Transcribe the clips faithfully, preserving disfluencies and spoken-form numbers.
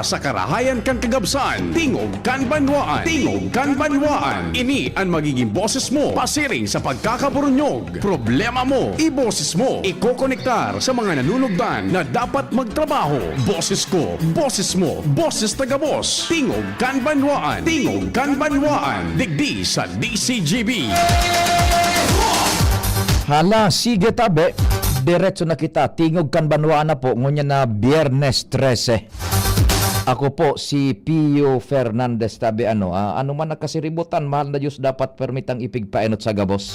Sa karahayan kan kagabsan, tingog kan banwaan. Tingog kan banwaan. Ini an magiging boses mo pasiring sa pagkakaburunyog. Problema mo, iboses mo. Ikokonektar sa mga nanunugdan na dapat magtrabaho. Boses ko, boses mo, boses taga-Boss. Tingog kan banwaan. Tingog kan banwaan. Digdi sa D C G B. Hala, sige tabi. Diretso na kita. Tingog kan banwaan na po. Ngunyan na Biyernes trese. Ako po si Pio Fernandez tabi. Ano, ah, ano man nakasiributan, mahal na Diyos, dapat permitang ipigpaenot sa gabos.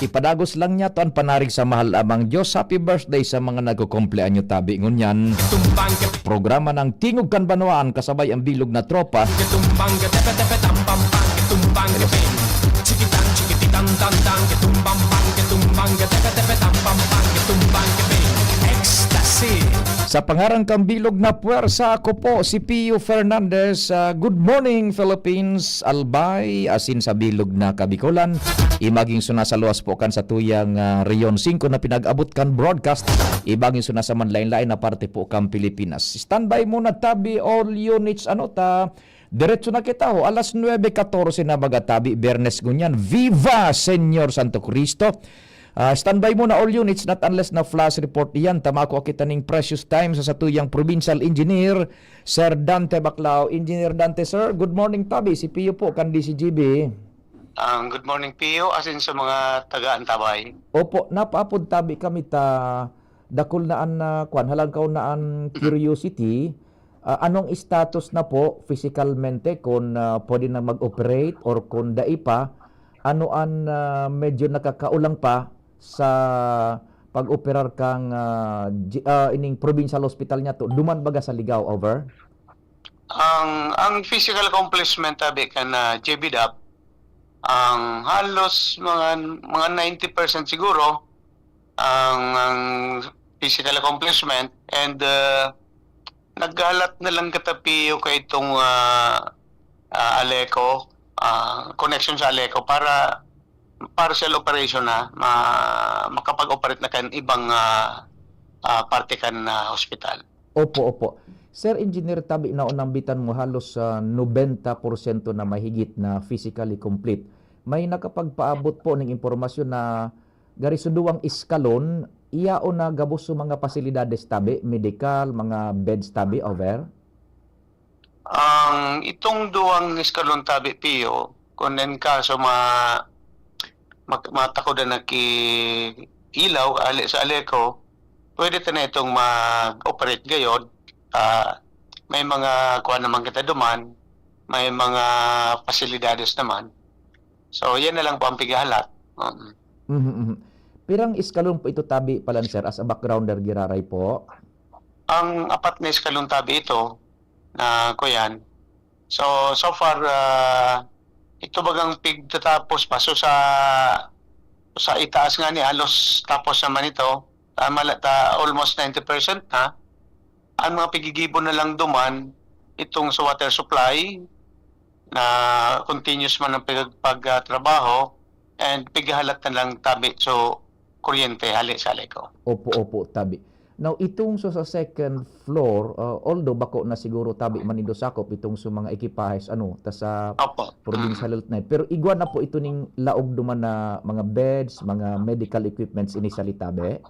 Ipadagos lang niya to an panarig sa mahal amang Diyos. Happy birthday sa mga nagkukumpleanyo tabi ngunyan. Programa ng Tingog kan Banwaan kasabay ang bilog na tropa. Ecstasy. Sa pangaran kan bilog na puwersa, ako po si Pio Fernandez. Ah, good morning, Philippines. Albay, asin sa bilog na Kabikolan. Imaging suna sa luwas po kan sa tuyang, ah, Rehiyon singko na pinag-abot kan broadcast. Imaging suna sa manlain-lain na parte po kan Pilipinas. Standby muna tabi, all units, ano ta, diretso na kita ho. Alas nuebe katorse na baga tabi, Biyernes ngunyan. Viva Señor Santo Cristo! Ah, standby muna all units, not unless na flash report iyan. Tama ko kita ning precious time sa satuyang provincial engineer, Sir Dante Baclao. Engineer Dante, sir, good morning tabi. Si Pio po, kan D C G B. Ang good morning, Pio, asin sa mga taga-Antabay. Opo, napaapod tabi kami ta dakul na an, ah, kwan, halangkaw na an curiosity. Ah, anong status na po physicalmente, kung, ah, pwede na mag-operate or kung dai pa? Ano an, ah, medyo nakakaulang pa sa pag-operar kang, ah, G-, ah, ining provincial hospital niyato, duman baga sa Ligao, over? Ang, ang physical accomplishment tabi kan, ah, J B DAP, ang halos mga, mga ninety percent siguro ang, ang physical accomplishment and, ah, naghalat na lang kita, Pio, kay itong, ah, ah, Aleco, ah, connection sa Aleco para partial operation na, ma-, makapag-operate na kan ibang, ah, ah, parte kan, ah, hospital. Opo, opo. Sir Engineer, tabi na nambitan mo halos, ah, nobenta porsyento na mahigit na physically complete. May nakapagpaabot po ning impormasyon na gari sa duwang eskalon, iyaon na gabos sa mga pasilidades tabi, medikal, mga beds tabi, over? Ang itong duwang eskalon tabi, Pio, kung nin kaso ma-, ma-, matakodan na ki ilaw, ali sa Aleco, pwede ta na itong mag-operate gayod. Ah, may mga kuha naman kita duman, may mga pasilidades naman. So, yan na lang po ang pighahalat. Mm. Mhm, mhm. Pirang eskalon po ito tabi palan, sir, as a backgrounder giraray po? Ang apat na eskalon tabi ito na kuyan. So, so far, ah, ito bagang pigtatapos pa. So, sa, sa itaas nga ni halos tapos naman ito. Tama la-, ta-, almost ninety percent na. Ang mga pigigibo na lang duman, itong sa water supply, na continuous man ang pag-, pag, ah, trabaho, and pighahalat na lang tabi, so, kuryente hali sa Aleco. Opo, opo, tabi. Now, itong so sa second floor, ah, although bako na siguro tabi man nindo sakop itong sa mga ekipahes, ano, ta sa Opo. Provincial Mm. Health na, pero igwa na po ito ning laog duman na mga beds, mga medical equipments initially, tabi?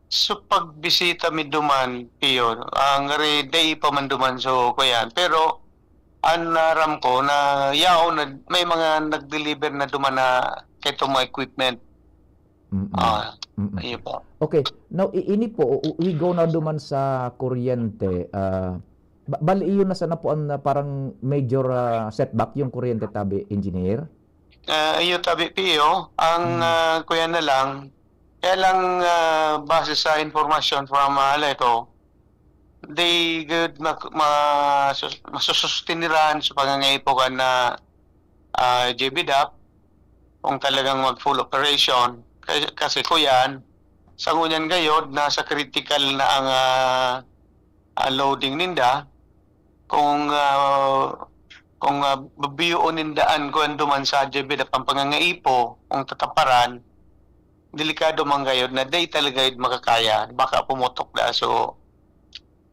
So, pagbisita mi duman, Pio, ang re-, day pa man duman, so, kuyan. Pero, an aram ko na yaon na, may mga nag-deliver na duman na kaitong mga equipment. Mm-mm. Ah, Mm-mm. ayun po. Okay. Now, i-, ini po, u-, u-, we go na duman sa kuryente. Ah, ba-, bali, iyon na sana po ang, ah, parang major, ah, setback, yung kuryente tabi, engineer? Ah, iyo tabi, Pio. Ang, Mm. ah, kuya na lang, kaya lang, ah, base sa information from, ah, Aleco, they good ma-, ma-, sus-, masusustiniran sa pangangaipo kan, ah, J B DAP kung talagang mag-full operation. Kasi, kasi kuyan, sa ngunyan gayod, nasa critical na ang, ah, ah, loading ninda. Kung, ah, kung, ah, babiyoon ninda an kuwan duman sa J B DAP ang pangangaipo, kung tataparan, delikado man gayod na dai talaga yun makakaya, baka pumutok da. So,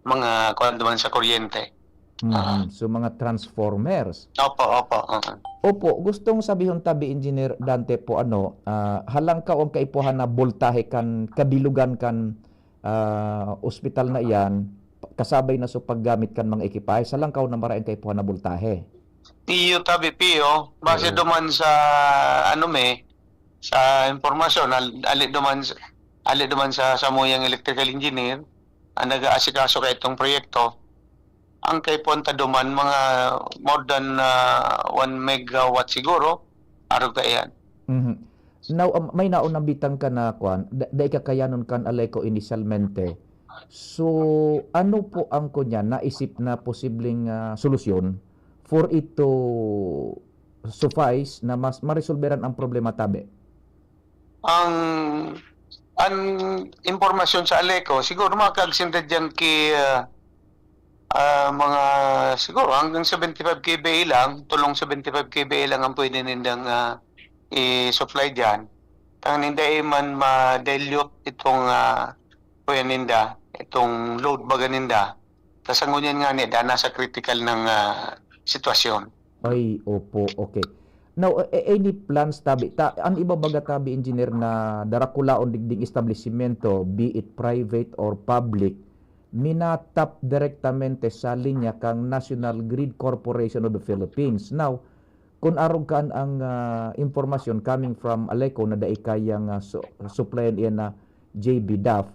mga kuwan duman sa kuryente. Mhm. Ah. So, mga transformers. Opo, opo, oo. Opo, gustong sabihon tabi, Engineer Dante po, ano, ah, halangkaw ang kaipuhan na boltahe kan kabilugan kan, ah, ospital na iyan, kasabay na so paggamit kan mga ekipahe, halangkaw na maray ang kaipuhan na boltahe. Iyo tabi, Pio, base Oo. duman sa, ano, mi, sa impormasyon, al-, ali duman sa, ali duman sa samuyang electrical engineer, ang nag-aasikaso kaitong proyekto, ang kaipuhan ta duman, mga more than, ah, one megawatt siguro, arog kaiyan. Mhm. Now, um, may naunambitan ka na, kwan, da-, dai kakayanon kan Aleco inisyalmente. So, ano po ang, kunyan, naisip na posibleng, ah, solusyon for it to suffice na mas maresolberan ang problema tabi? Ang, ang impormasyon sa Aleco, siguro makakagsinda diyan ki, ah, ah, mga, siguro hanggang seventy-five K V A lang, tulong seventy-five K V A lang ang pwede nindang, ah, i-supply diyan. Tang ninda, eh, man ma-dilute itong, ah, kuya ninda, itong load baga ninda. Tas ang ngunyan ngani, da nasa critical ng, ah, sitwasyon. Ay, opo, okay. Now, a-, a-, any plans tabi? Ta-, an iba baga tabi, Engineer, na darakulaon digding establisimyento, be it private or public, minatap direktamente sa linya kang National Grid Corporation of the Philippines. Now, kun arog kan ang, ah, impormasyon coming from Aleco na dai kayang, ah, su-, supplyan iyan na J B DAF,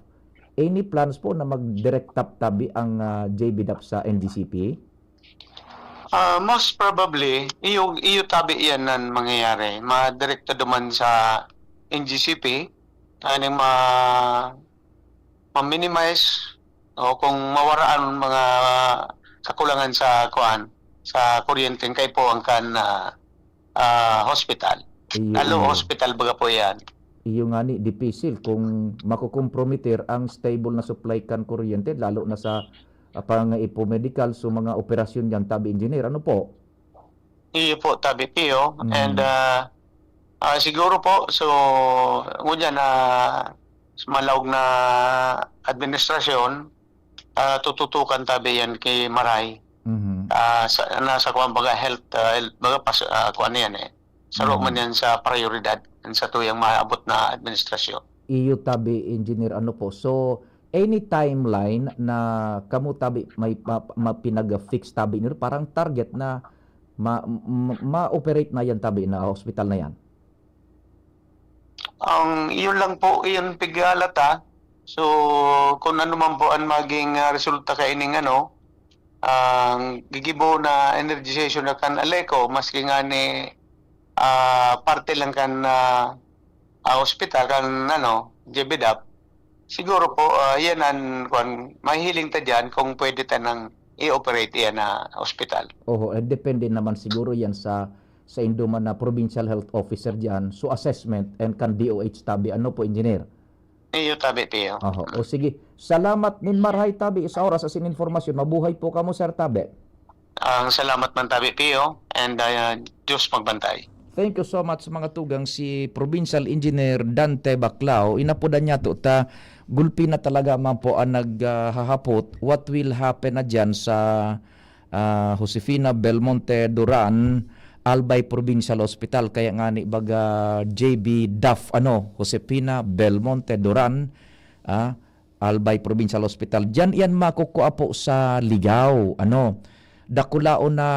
any plans po na mag-direct tap tabi ang, ah, J B DAF sa N G C P? Ah, most probably, iyo, iyo tabi iyan nan mangyayari. Madirekta duman sa N G C P, tanganing ma-, ma-minimize o kung mawaraan mga kakulangan sa, kuan, sa kuryente, kaipuhan kan, ah, ah, hospital. Iyo, Lalo iyo. hospital, baga po yan. Iyo ngani, dipisil kung makokomprometer ang stable na supply kan kuryente, lalo na sa, ah, pangaipo medikal, so mga operasyon diyan, tabi, Engineer. Ano po? Iyo po, tabi, Pio. Mm. And, ah, ah, siguro po, so, ngunyan na sa malaog na administrasyon, ah, tututukan tabi yan ki maray. Mhm. Ah, sa, nasa kuwan, baga health, ah, health, baga pas-, ah, kuwan na yan eh. Saro Mhm. man yan sa prioridad sa tuyang maabot na administrasyon. Iyo tabi, Engineer, ano po. So, any timeline na kamo tabi may pa-, ma-, pinag-fix tabi nyo, parang target na ma-, ma-, ma-operate na yan tabi na hospital na yan? Ang, yun lang po, yun pighalata. So, kung ano man po ang maging, ah, resulta kaining ano, ang gigibo na energization na kan Aleco, maski nga ni, ah, parte lang kan, ah, ah, ospital, kan ano, J B DAP, siguro po, ah, yan ang, kwan, mahihiling ta diyan kung pwede ta nang i-operate iyan na ospital. Oho, eh, depende naman siguro yan sa, sa indo man na provincial health officer diyan. So, assessment and kan D O H tabi. Ano po, Engineer? Iyo, tabi, Pio. Oho. O sige, salamat nin marhay tabi sa oras asin informasyon. Mabuhay po kamo, Sir Tabi. Ang salamat man tabi, Pio, and, ah, Diyos magbantay. Thank you so much, mga tugang. Si Provincial Engineer Dante Baclao, inapodan niya to ta, gulpi na talaga man po ang nag, ah, hahapot. What will happen na dyan sa, ah, Josefina Belmonte Duran, Albay Provincial Hospital, kaya nga ni baga J B DAF, ano, Josefina Belmonte Duran, ah, Albay Provincial Hospital. Diyan iyan makukua po sa Ligao, ano. Dakulaon na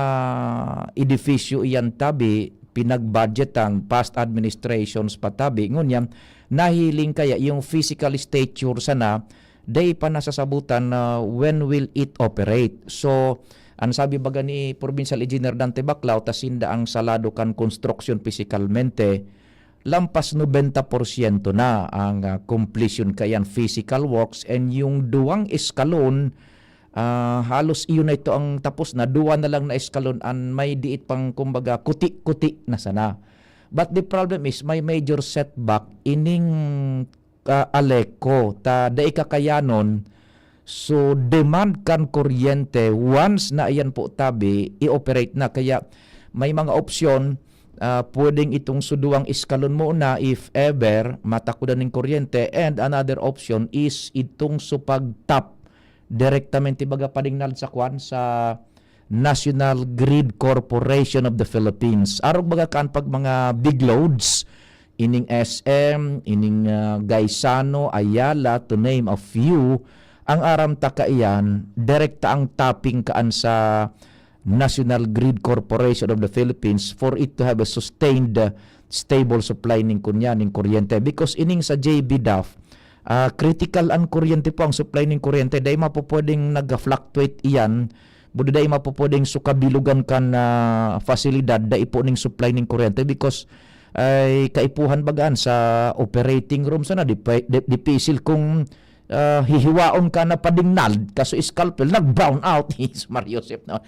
edifisyo iyan tabi, pinagbudgetan, past administrations pa tabi. Ngunyan, nahiling kaya yung physical stature sana, dai pa nasasabutan na when will it operate. So, ang sabi baga ni Provincial Engineer Dante Baclao, ta sinda ang salado kan construction physicalmente, lampas nobenta porsyento na ang, ah, completion kayan physical works, and yung duwang eskalon, ah, halos iyon na ito ang tapos na, duwa na lang na eskalon an may diit pang, kumbaga, kuti-kuti na sana. But the problem is, may major setback ining, ah, Aleco, ta dai kakayanon. So, demand kan kuryente, once na iyan po tabi, i-operate na. Kaya may mga opsyon, ah, pwedeng itong suduang eskalon muna if ever matakudan ning kuryente, and another option is itong supag-tap direktamente baga padingnal sa kwan, sa National Grid Corporation of the Philippines. Arog baga kan pag mga big loads, ining S M, ining, ah, Gaisano, Ayala, to name a few, ang aram ta kaiyan, direkta ang tapping kaan sa National Grid Corporation of the Philippines for it to have a sustained, uh, stable supply ning kunya, ning kuryente. Because ining sa J B Duff, ah, critical an kuryente po, ang supply ning kuryente. Dai mapupwedeng nag-fluctuate iyan. Buda dai mapupwedeng sukabilugan kan, ah, fasilidad, dai po ning supply ning kuryente because ay kaipuhan bagaan sa operating room sana. Di pa, di, dipisil kung, ah, hihiwaon ka na padingnal, kaso scalpel, nag-brown out. Si Mario Joseph na,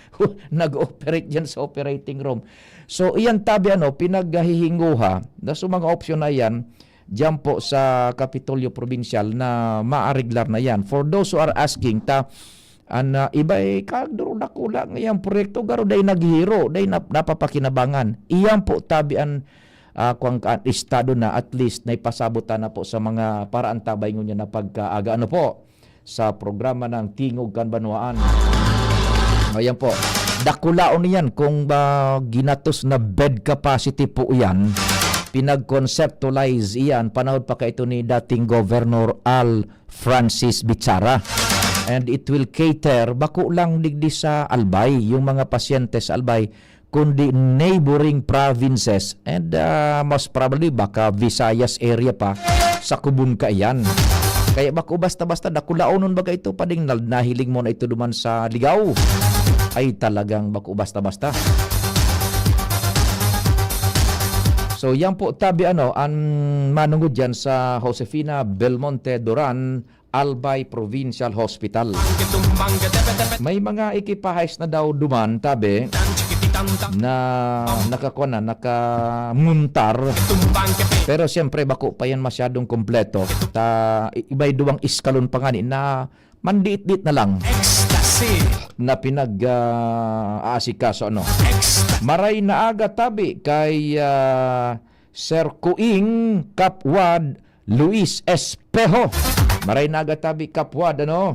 nag-operate dyan sa operating room. So, iyan tabi ano, pinaghahihinguha na sa mga opsyon na iyan, dyan po sa Kapitolyo Provincial na maareglar na yan. For those who are asking, ta, an, ah, iba eh, kagduro dakula ngayang proyekto, garo dai naghihiro, dai nap-, napapakinabangan. Iyan po tabi an, ah, kung ang estado na at least naipasabutan na po sa mga paraan tabay ngunyan na pagkaaga. Ano po? Sa programa ng Tingog kan Banwaan. Ayan po. Dakulaon niyan kung ba ginatos na bed capacity po iyan. Pinag-conceptualize iyan panahon pa kaito ni dating Governor Al Francis Bichara. And it will cater, bako lang digdi sa Albay, yung mga pasyente sa Albay, kundi neighboring provinces and, ah, most probably baka Visayas area pa sa kubon kaiyan. Kaya bako basta-basta, dakulaonon baga ito, padingnal, nahiling mo na ito duman sa Ligao. Ay talagang bako basta-basta. So, yan po, tabi ano, ang manungod dyan sa Josefina Belmonte Duran, Albay Provincial Hospital. May mga ekipahes na daw duman, tabi, na nakakuha na, nakamuntar. Pero siyempre, bako pa yan masyadong kompleto. Ta, i-, iba'y duwang iskalon pa nga ni na mandiit-diit na lang Ecstasy. Na pinag, ah, aasikaso, ano. Ecstasy. Maray na aga tabi kay, ah, Sir Kuing Kapwad Luis Espejo. Maray na aga tabi, Kapwad, ano?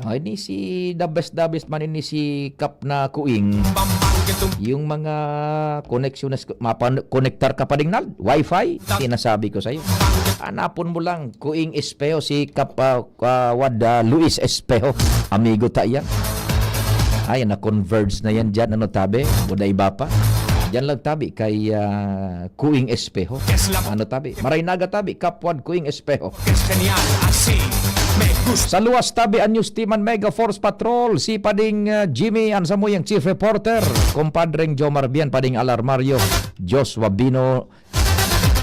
Ay, ni si the best, the best man ini si Kap na Kuing. Yung mga connection na sk-, mapan-, konektar ka padingnal, wifi, sinasabi ko sa'yo. Hanapon mo lang, Kuing Espejo, si Kap, ah, ah, Wad, ah, Luis Espejo. Amigo ta yan. Ay, na-converge na yan dyan, ano, tabi? Buda iba pa. Dyan lang tabi kay, ah, Kuing Espejo. Ano tabi? Maray na aga tabi, Kapwad Kuing Espejo. Sa luwas tabi an News Team an Mega Force Patrol, si Pading, ah, Jimmy, an samuyang Chief Reporter, Compadreng Jomar Bian, Pading Alar Mario, Joshua Bino,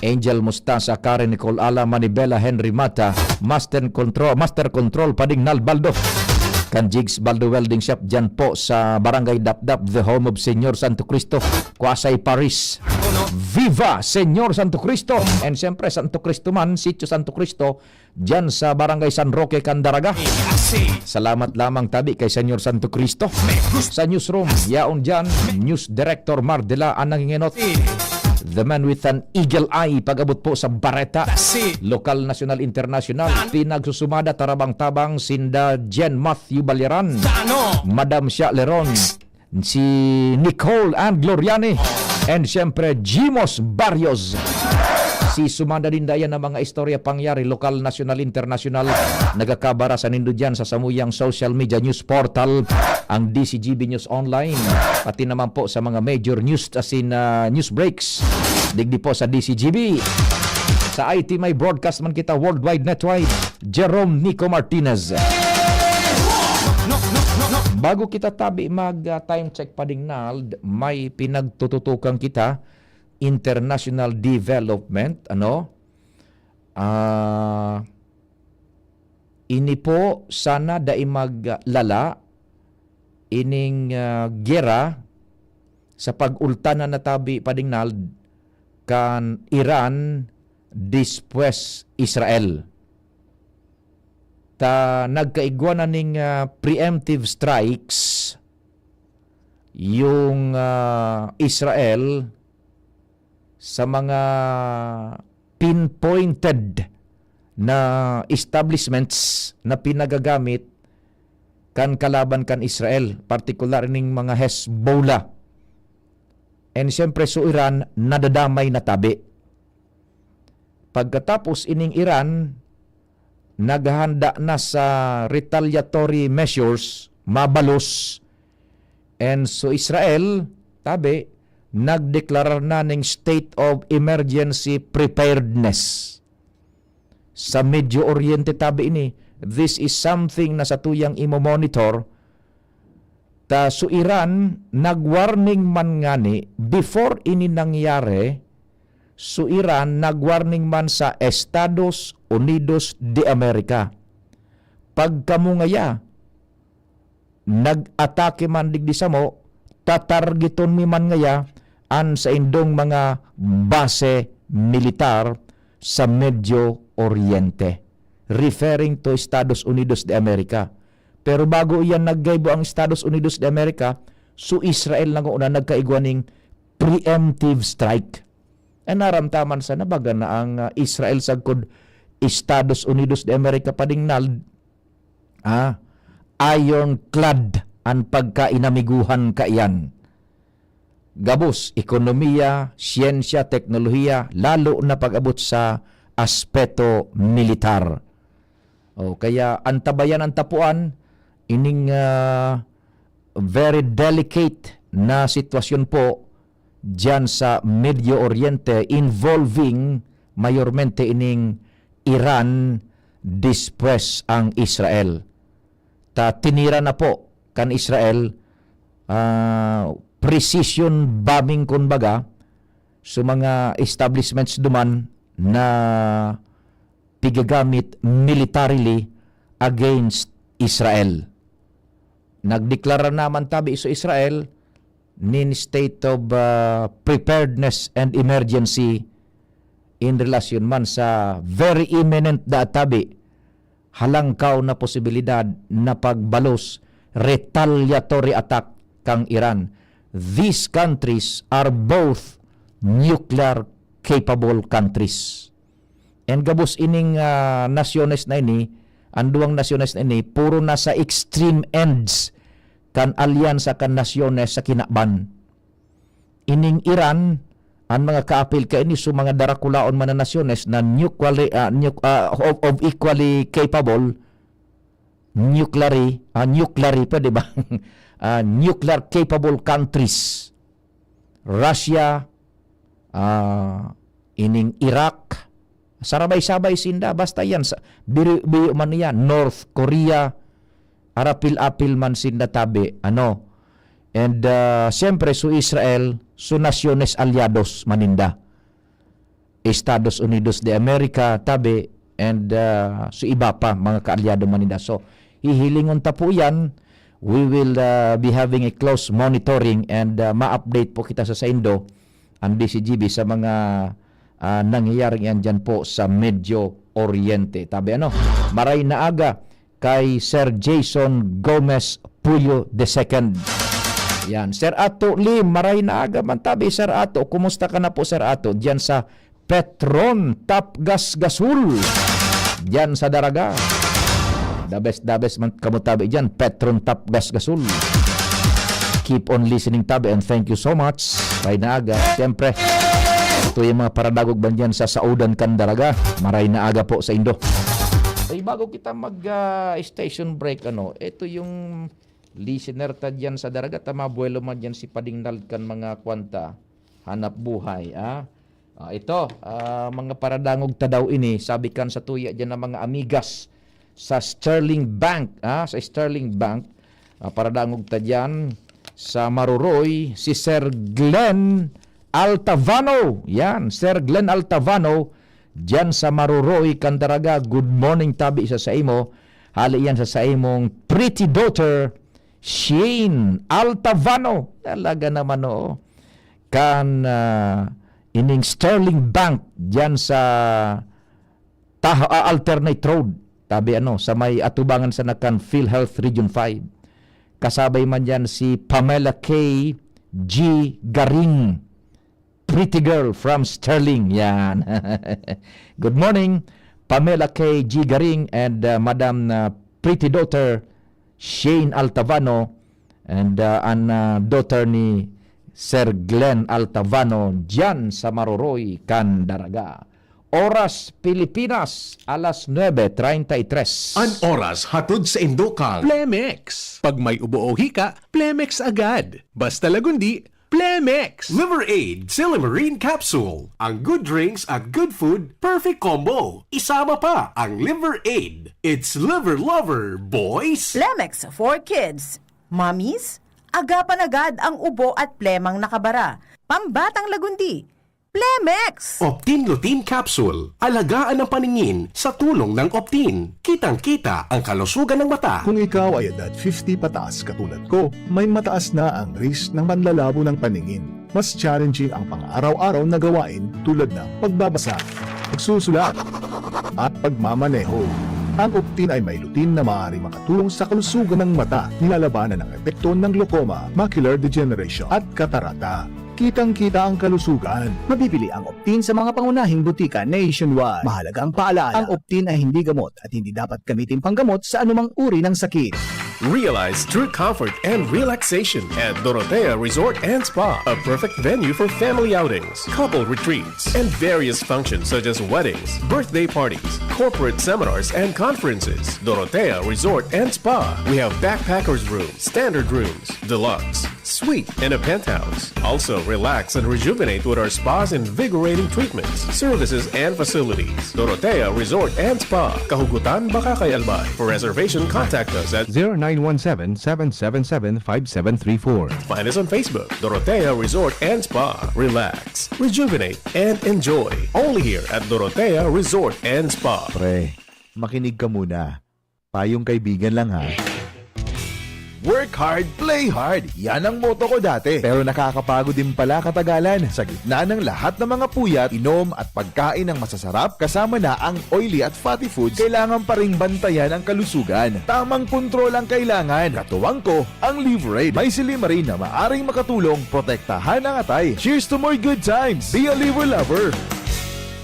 Angel Mustasa, Karen Nicole Ala, Manibela Henry Mata, Master Control, Master Control, Pading Nal Baldo, kan Jigs Baldo Welding Shop, dyan po sa Barangay Dapdap, the home of Señor Santo Cristo, Quasay Paris. Viva Señor Santo Cristo! And siyempre, Santo Cristo man, Sitio Santo Cristo, dyan sa Barangay San Roque, Candaraga. Salamat lamang tabi kay Señor Santo Cristo. Sa newsroom, yaon dyan, News Director Mar de la Anangingenot. The man with an eagle eye, pag-abot po sa bareta. Lokal, nasyonal, internasyonal. Pinagsusumada, tarabang-tabang, sinda Jen Matthew Balyaran. Madam Sha Leron. Si Nicole Ann Gloriani, and siyempre, Jimos Barrios. Si sumanda din dayan ang mga istorya pangyari, lokal, nasyonal, internasyonal. Nagakabara sa nindo dyan sa samuyang social media news portal, ang D C G B News Online. Pati naman po sa mga major news, as in, ah, news breaks. Digdi po sa D C G B. Sa I T may broadcast man kita worldwide netwide. Jerome Nico Martinez. Bago kita tabi mag, ah, time check, Pading Nald, may pinagtututukan kita, international development, ano? Ah, ini po sana dai maglala ining, ah, gera sa pag-ultanan na tabi, Pading Nald, kan Iran, despues Israel. Ta nagkaigwa na ning, ah, preemptive strikes yung, ah, Israel sa mga pinpointed na establishments na pinagagamit kan kalaban kan Israel, partikular ning mga Hezbollah. And siyempre, so Iran, nadadamay na tabi. Pagkatapos ining Iran, naghahanda na sa retaliatory measures, mabalos. And so Israel, tabi, nagdeklarar na ning state of emergency preparedness. Sa Medio Oriente, tabi, ini, this is something na satuyang imo-monitor. Ta so Iran, nag-warning man ngani, before ini nangyari, so Iran, nag-warning man sa Estados Unidos de America. Pag kamo ngaya, nag-atake man digdi samo, tatargeton mi man ngaya an saindong mga base militar sa Medio Oriente, referring to Estados Unidos de America. Pero bago iyan naggibo ang Estados Unidos de America, so Israel nanguna nagkaigwa ning preemptive strike. An naramdaman sana baga na ang, ah, Israel sagkod Estados Unidos de America padingnal, ah, ironclad an pagkainamiguhan kaiyan. Gabos, ekonomiya, siyensya, teknolohiya, lalo na pag-abot sa aspeto militar. O, kaya antabayan an tapoan, ining, ah, very delicate na sitwasyon po diyan sa Medio Oriente involving mayormente ining Iran, despues ang Israel. Ta tinira na po kan Israel, ah, precision bombing, kumbaga, sa mga establishments duman na pigagamit militarily against Israel. Nagdeklara naman tabi so Israel nin state of, ah, preparedness and emergency in relasyon man sa very imminent da tabi halangkaw na posibilidad na pagbalos, retaliatory attack kan Iran. These countries are both nuclear capable countries. And gabos ining, ah, nasyones na ini, ang duwang nasyones na ini, puro nasa extreme ends kan alyansa kan nasyones sa kinaban. Ining Iran, ang mga kaapil kaini sa mga darakulaon man na nasyones na nuclearly, ah, nuc-, ah, of, of equally capable, nuclearly, ah, nuclearly, pwede ba? Ah, nuclear capable countries. Russia, ah, ining Iraq, sarabay-sabay sinda. Basta yan, sa, biyo, biyo man yan, North Korea, arapil-apil man sinda tabi, ano. And, ah, siyempre, so Israel, so nasyones alyados maninda. Estados Unidos de America, tabi, and, ah, so iba pa, mga kaalyado maninda. So, hihilingon ta po yan. We will, ah, be having a close monitoring and, ah, ma-update po kita sa saindo, ang D C G B, sa mga, ah, nangyayari yan dyan po sa Medio Oriente. Tabi ano, maray na aga kay Sir Jason Gomez Puyo the second. Yan. Sir Ato Lim, maray na aga man tabi, Sir Ato. Kumusta ka na po, Sir Ato? Diyan sa Petron Tapgas Gasul. Diyan sa Daraga. The best, the best man kamo tabi diyan, Petron Tapgas Gasul. Keep on listening tabi and thank you so much. Maray na aga. Siyempre, ito yung mga paradagog man dyan sa Saudan kan Daraga. Maray na aga po sa indo. Ay, bago kita mag, ah, station break, ano, ito yung listener ta dyan sa Daraga, ta mabuelo man dyan si Padingnal kan mga kwanta, hanap buhay, ah. Ah, ito, ah, mga paradangog ta daw ini, sabi kan sa tuya dyan ng mga amigas sa Sterling Bank, ah, sa Sterling Bank, ah, paradangog ta dyan sa Maroroy, si Sir Glenn Altavano. Yan, Sir Glenn Altavano, dyan sa Maroroy, Candaraga. Good morning, tabi sa saimo. Hali yan sa saimong pretty daughter, Shane Altavano. Talaga naman, oo. Kan, ah, ining Sterling Bank, dyan sa Taha-, ah, Alternate Road. Tabi ano, sa may atubangan sa nakan PhilHealth Region five. Kasabay man dyan si Pamela K G Garing. Pretty girl from Sterling. Yan. Good morning, Pamela K G Garing and, uh, Madam, uh, Pretty Daughter Shane Altavano and, uh, an, uh, daughter ni Sir Glenn Altavano diyan sa Maroroy, Candaraga. Oras Pilipinas, alas nuebe treinta y tres. An oras hatod sa indo kan Plemex. Pag may ubo o hika, Plemex agad. Basta Lagundi, Plemex. Liver Aid, Silymarin Capsule. Ang good drinks at good food, perfect combo. Isama pa ang Liver Aid. It's Liver Lover, boys! Plemex for kids. Mommies, agapan agad ang ubo at plemang nakabara. Pambatang Lagundi, Plemex! Optin Lutein Capsule. Alagaan ang paningin sa tulong ng Optin. Kitang-kita ang kalusugan ng mata. Kung ikaw ay edad fifty pataas katulad ko, may mataas na ang risk ng panlalabo ng paningin. Mas challenging ang pang-araw-araw na gawain tulad ng pagbabasa, pagsusulat, at pagmamaneho. Ang Optin ay may lutein na maaaring makatulong sa kalusugan ng mata, nilalabanan ang epekto ng glaucoma, macular degeneration, at katarata. Kitang-kita ang kalusugan. Mabibili ang Optin sa mga pangunahing butika nationwide. Mahalagang paalala, ang Optin ay hindi gamot at hindi dapat gamitin panggamot sa anumang uri ng sakit. Realize true comfort and relaxation at Dorotea Resort and Spa, a perfect venue for family outings, couple retreats, and various functions such as weddings, birthday parties, corporate seminars, and conferences. Dorotea Resort and Spa. We have backpackers room, standard rooms, deluxe, suite, and a penthouse. Also, relax and rejuvenate with our spa's invigorating treatments, services, and facilities. Dorotea Resort and Spa, Kahugutan, Bacacay, Albay. For reservation, contact us at zero nine one seven, seven seven seven, five seven three four. Find us on Facebook, Dorotea Resort and Spa. Relax, rejuvenate, and enjoy. Only here at Dorotea Resort and Spa. Pre, makinig ka muna. Payong kaibigan lang, ha. Work hard, play hard. Yan ang motto ko dati. Pero nakakapagod din pala katagalan. Sa gitna ng lahat ng mga puyat, inom at pagkain ng masasarap, kasama na ang oily at fatty foods, kailangan pa ring bantayan ang kalusugan. Tamang kontrol ang kailangan. Katuwang ko, ang Liver Aid. May silymarin na maaring makatulong protektahan ang atay. Cheers to more good times! Be a Liver Lover!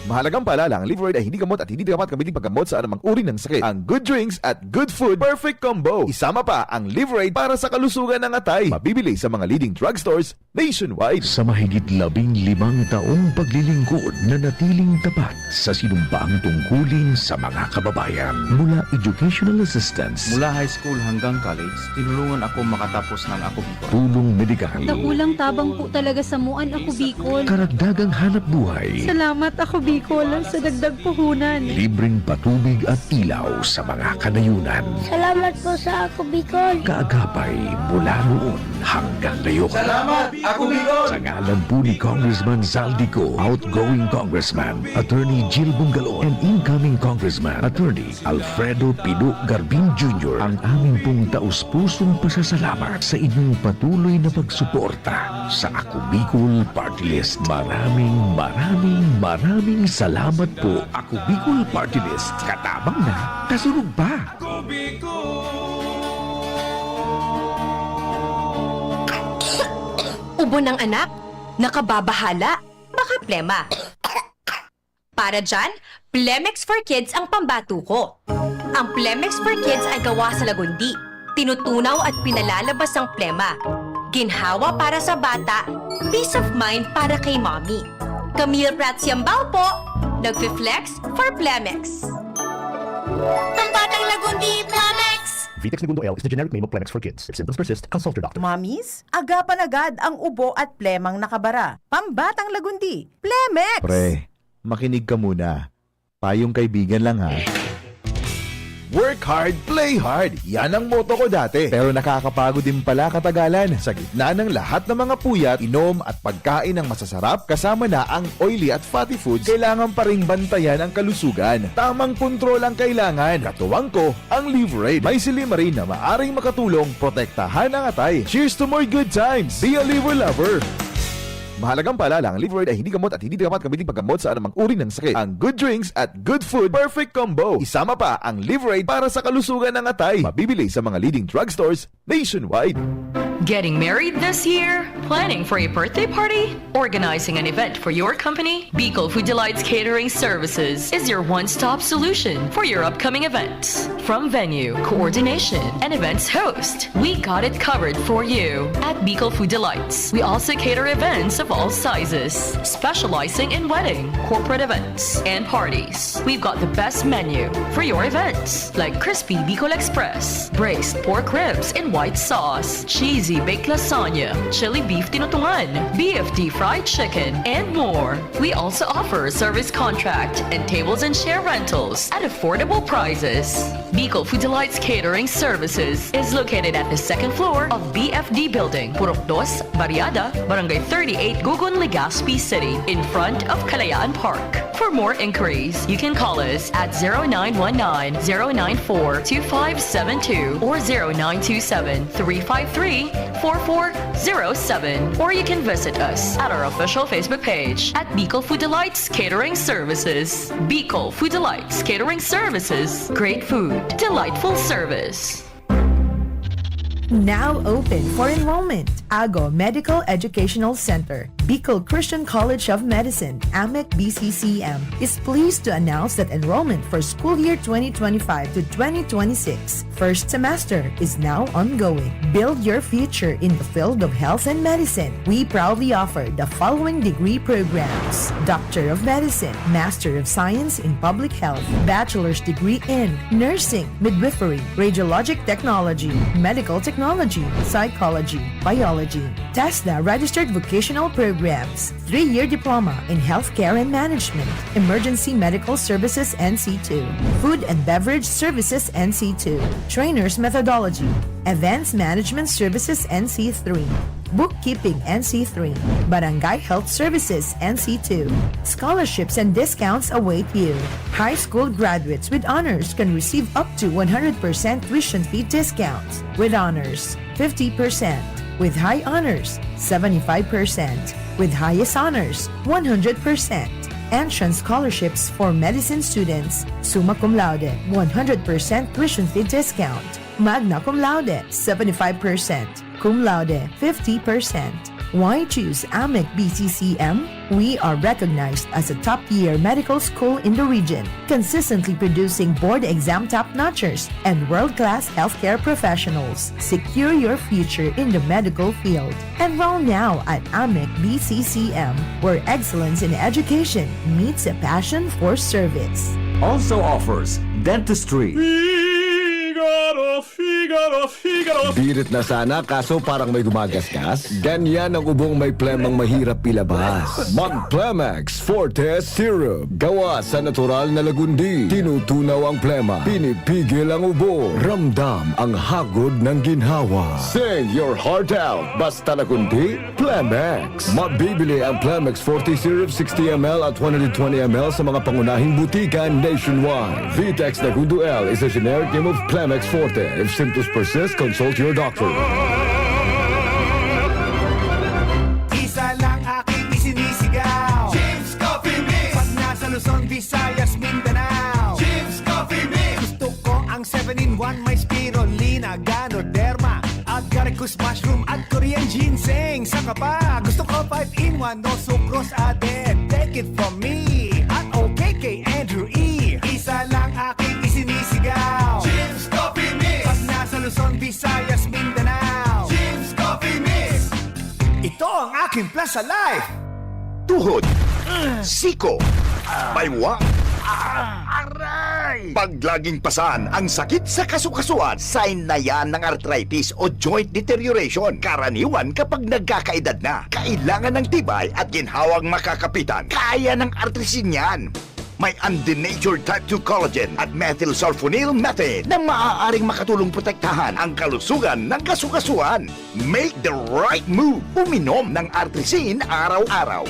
Mahalagang paalala, ang Liver Aid ay hindi gamot at hindi dapat gamitin paggamot sa anumang uri ng sakit. Ang good drinks at good food, perfect combo. Isama pa ang Liver Aid para sa kalusugan ng atay. Mabibili sa mga leading drugstores nationwide. Sa mahigit labing limang taong paglilingkod, nanatiling tapat sa sinumpaang tungkulin sa mga kababayan. Mula educational assistance, Mula high school hanggang college, tinulungan ako makatapos ng Ako Bicol. Tulong medikal, Dakulang tabang po talaga sa muan, Ako Bicol. Karagdagang hanap buhay. Salamat, Ako Bicol, sa dagdag puhunan. Libreng patubig at ilaw sa mga kanayunan. Salamat po sa Ako Bicol. Kaagapay mula noon hanggang ngayon. Salamat, Ako Bicol! Sa ngalan po ni Congressman Zaldy Co, outgoing Congressman Attorney Jill Bungalon, and incoming Congressman Attorney Alfredo Pido Garbin Junior, ang amin pong taus-pusong pasasalamat sa inyong patuloy na pagsuporta sa Ako Bicol Party List. Maraming, maraming, maraming salamat po, Ako Bicol Party List. Katabang na, kasurog pa! Ubo ng anak? Nakababahala? Baka plema. Para dyan, Plemex for Kids ang pambato ko. Ang Plemex for Kids ay gawa sa Lagundi. Tinutunaw at pinalalabas ang plema. Ginhawa para sa bata, peace of mind para kay mommy. Camille Prats Yambao po, nagfi-flex for Plemex. Pambatang Lagundi, Plemex! Vitex Negundo L is the generic name of Plemex for Kids. If symptoms persist, consult your doctor. Mommies, agapan agad ang ubo at plemang nakabara. Pambatang Lagundi, Plemex! Pre, makinig ka muna. Payong kaibigan lang, ha. Work hard, play hard. Yan ang motto ko dati. Pero nakakapagod din pala katagalan. Sa gitna ng lahat ng mga puyat, inom at pagkain ng masasarap, kasama na ang oily at fatty foods, kailangan pa ring bantayan ang kalusugan. Tamang kontrol ang kailangan. Katuwang ko, ang Liver Aid. May silymarin na maaring makatulong protektahan ang atay. Cheers to more good times! Be a Liver Lover! Mahalagang paalala, ang Liver Aid ay hindi gamot at hindi dapat gamitin paggamot sa anumang uri ng sakit. Ang good drinks at good food, perfect combo. Isama pa ang Liver Aid para sa kalusugan ng atay. Mabibili sa mga leading drugstores nationwide. Getting married this year? Planning for a birthday party? Organizing an event for your company? Bicol Food Delights Catering Services is your one-stop solution for your upcoming events. From venue, coordination, and events host, we got it covered for you. At Bicol Food Delights, we also cater events of all sizes, specializing in wedding, corporate events, and parties. We've got the best menu for your events, like crispy Bicol Express, braised pork ribs in white sauce, cheesy baked lasagna, chili beef tinutungan, B F D fried chicken, and more. We also offer service contract and tables and chair rentals at affordable prices. Bicol Food Delights Catering Services is located at the second floor of B F D Building, Purok Dos, Barriada, Barangay thirty-eight, Gugun, Legazpi City, in front of Kalayaan Park. For more inquiries, you can call us at zero nine one nine, zero nine four, two five seven two or zero nine two seven, three five three, four four zero seven, or you can visit us at our official Facebook page at Bicol Food Delights Catering Services. Bicol Food Delights Catering Services. Great food, delightful service. Now open for enrollment. Ago Medical Educational Center, Bicol Christian College of Medicine, AMEC B C C M, is pleased to announce that enrollment for school year twenty twenty-five to twenty twenty-six first semester is now ongoing. Build your future in the field of health and medicine. We proudly offer the following degree programs: Doctor of Medicine, Master of Science in Public Health, Bachelor's degree in Nursing, Midwifery, Radiologic Technology, Medical Technology, Psychology, Biology, TESDA registered vocational programs, three-year diploma in healthcare and management, emergency medical services N C two, food and beverage services N C two, trainers methodology, events management services N C three, bookkeeping N C three, barangay health services N C two. Scholarships and discounts await you. High school graduates with honors can receive up to one hundred percent tuition fee discounts, with honors, fifty percent, with high honors, seventy-five percent, with highest honors, one hundred percent. Entrance scholarships for medicine students, summa cum laude, one hundred percent tuition fee discount, magna cum laude, seventy-five percent, cum laude, fifty percent. Why choose AMEC B C C M? We are recognized as a top-tier medical school in the region, consistently producing board exam top-notchers and world-class healthcare professionals. Secure your future in the medical field. Enroll now at AMEC B C C M, where excellence in education meets a passion for service. Also offers dentistry. Figaro, Figaro, Figaro. Birit na sana, kaso parang may gumagasgas. Ganyan ang ubong may plemang mahirap ilabas. Mag Plemex Forte Syrup. Gawa sa natural na lagundi. Tinutunaw ang plema. Pinipigil ang ubo. Ramdam ang hagod ng ginhawa. Sing your heart out. Basta lagundi, Plemex. Mabibili ang Plemex Forte Syrup sixty M L at one hundred twenty M L sa mga pangunahing butika nationwide. Vitex Nagudo L is a generic name of Plemex Forte. If symptoms persist, consult your doctor. Isa lang aking isinisigaw. James Coffee Mix. Pag nasa Luzon, Visayas, Mindanao. James Coffee Mix. Gusto ko ang seven-in-one, may spirulina, ganoderma, agaricus mushroom at Korean ginseng. Saka pa, gusto ko five-in-one, no sucrose added. Take it from me at okay kay Andrew E. Isa lang aking isinisigaw. James Coffee Mix. Pag nasa Luzon, Visayas, Mindanao. James Coffee Mix. Ito ang aking Plaza Life. Tuhod, siko, baywa, aray! Pag laging pasan ang sakit sa kasukasuan, sign na yan ng arthritis o joint deterioration. Karaniwan kapag nagkakaedad na, kailangan ng tibay at ginhawang makakapitan. Kaya ng Artrisin yan. May undenatured type two collagen at methylsulfonyl methane na maaaring makatulong protektahan ang kalusugan ng kasukasuan. Make the right move. Uminom ng Artrisin araw-araw.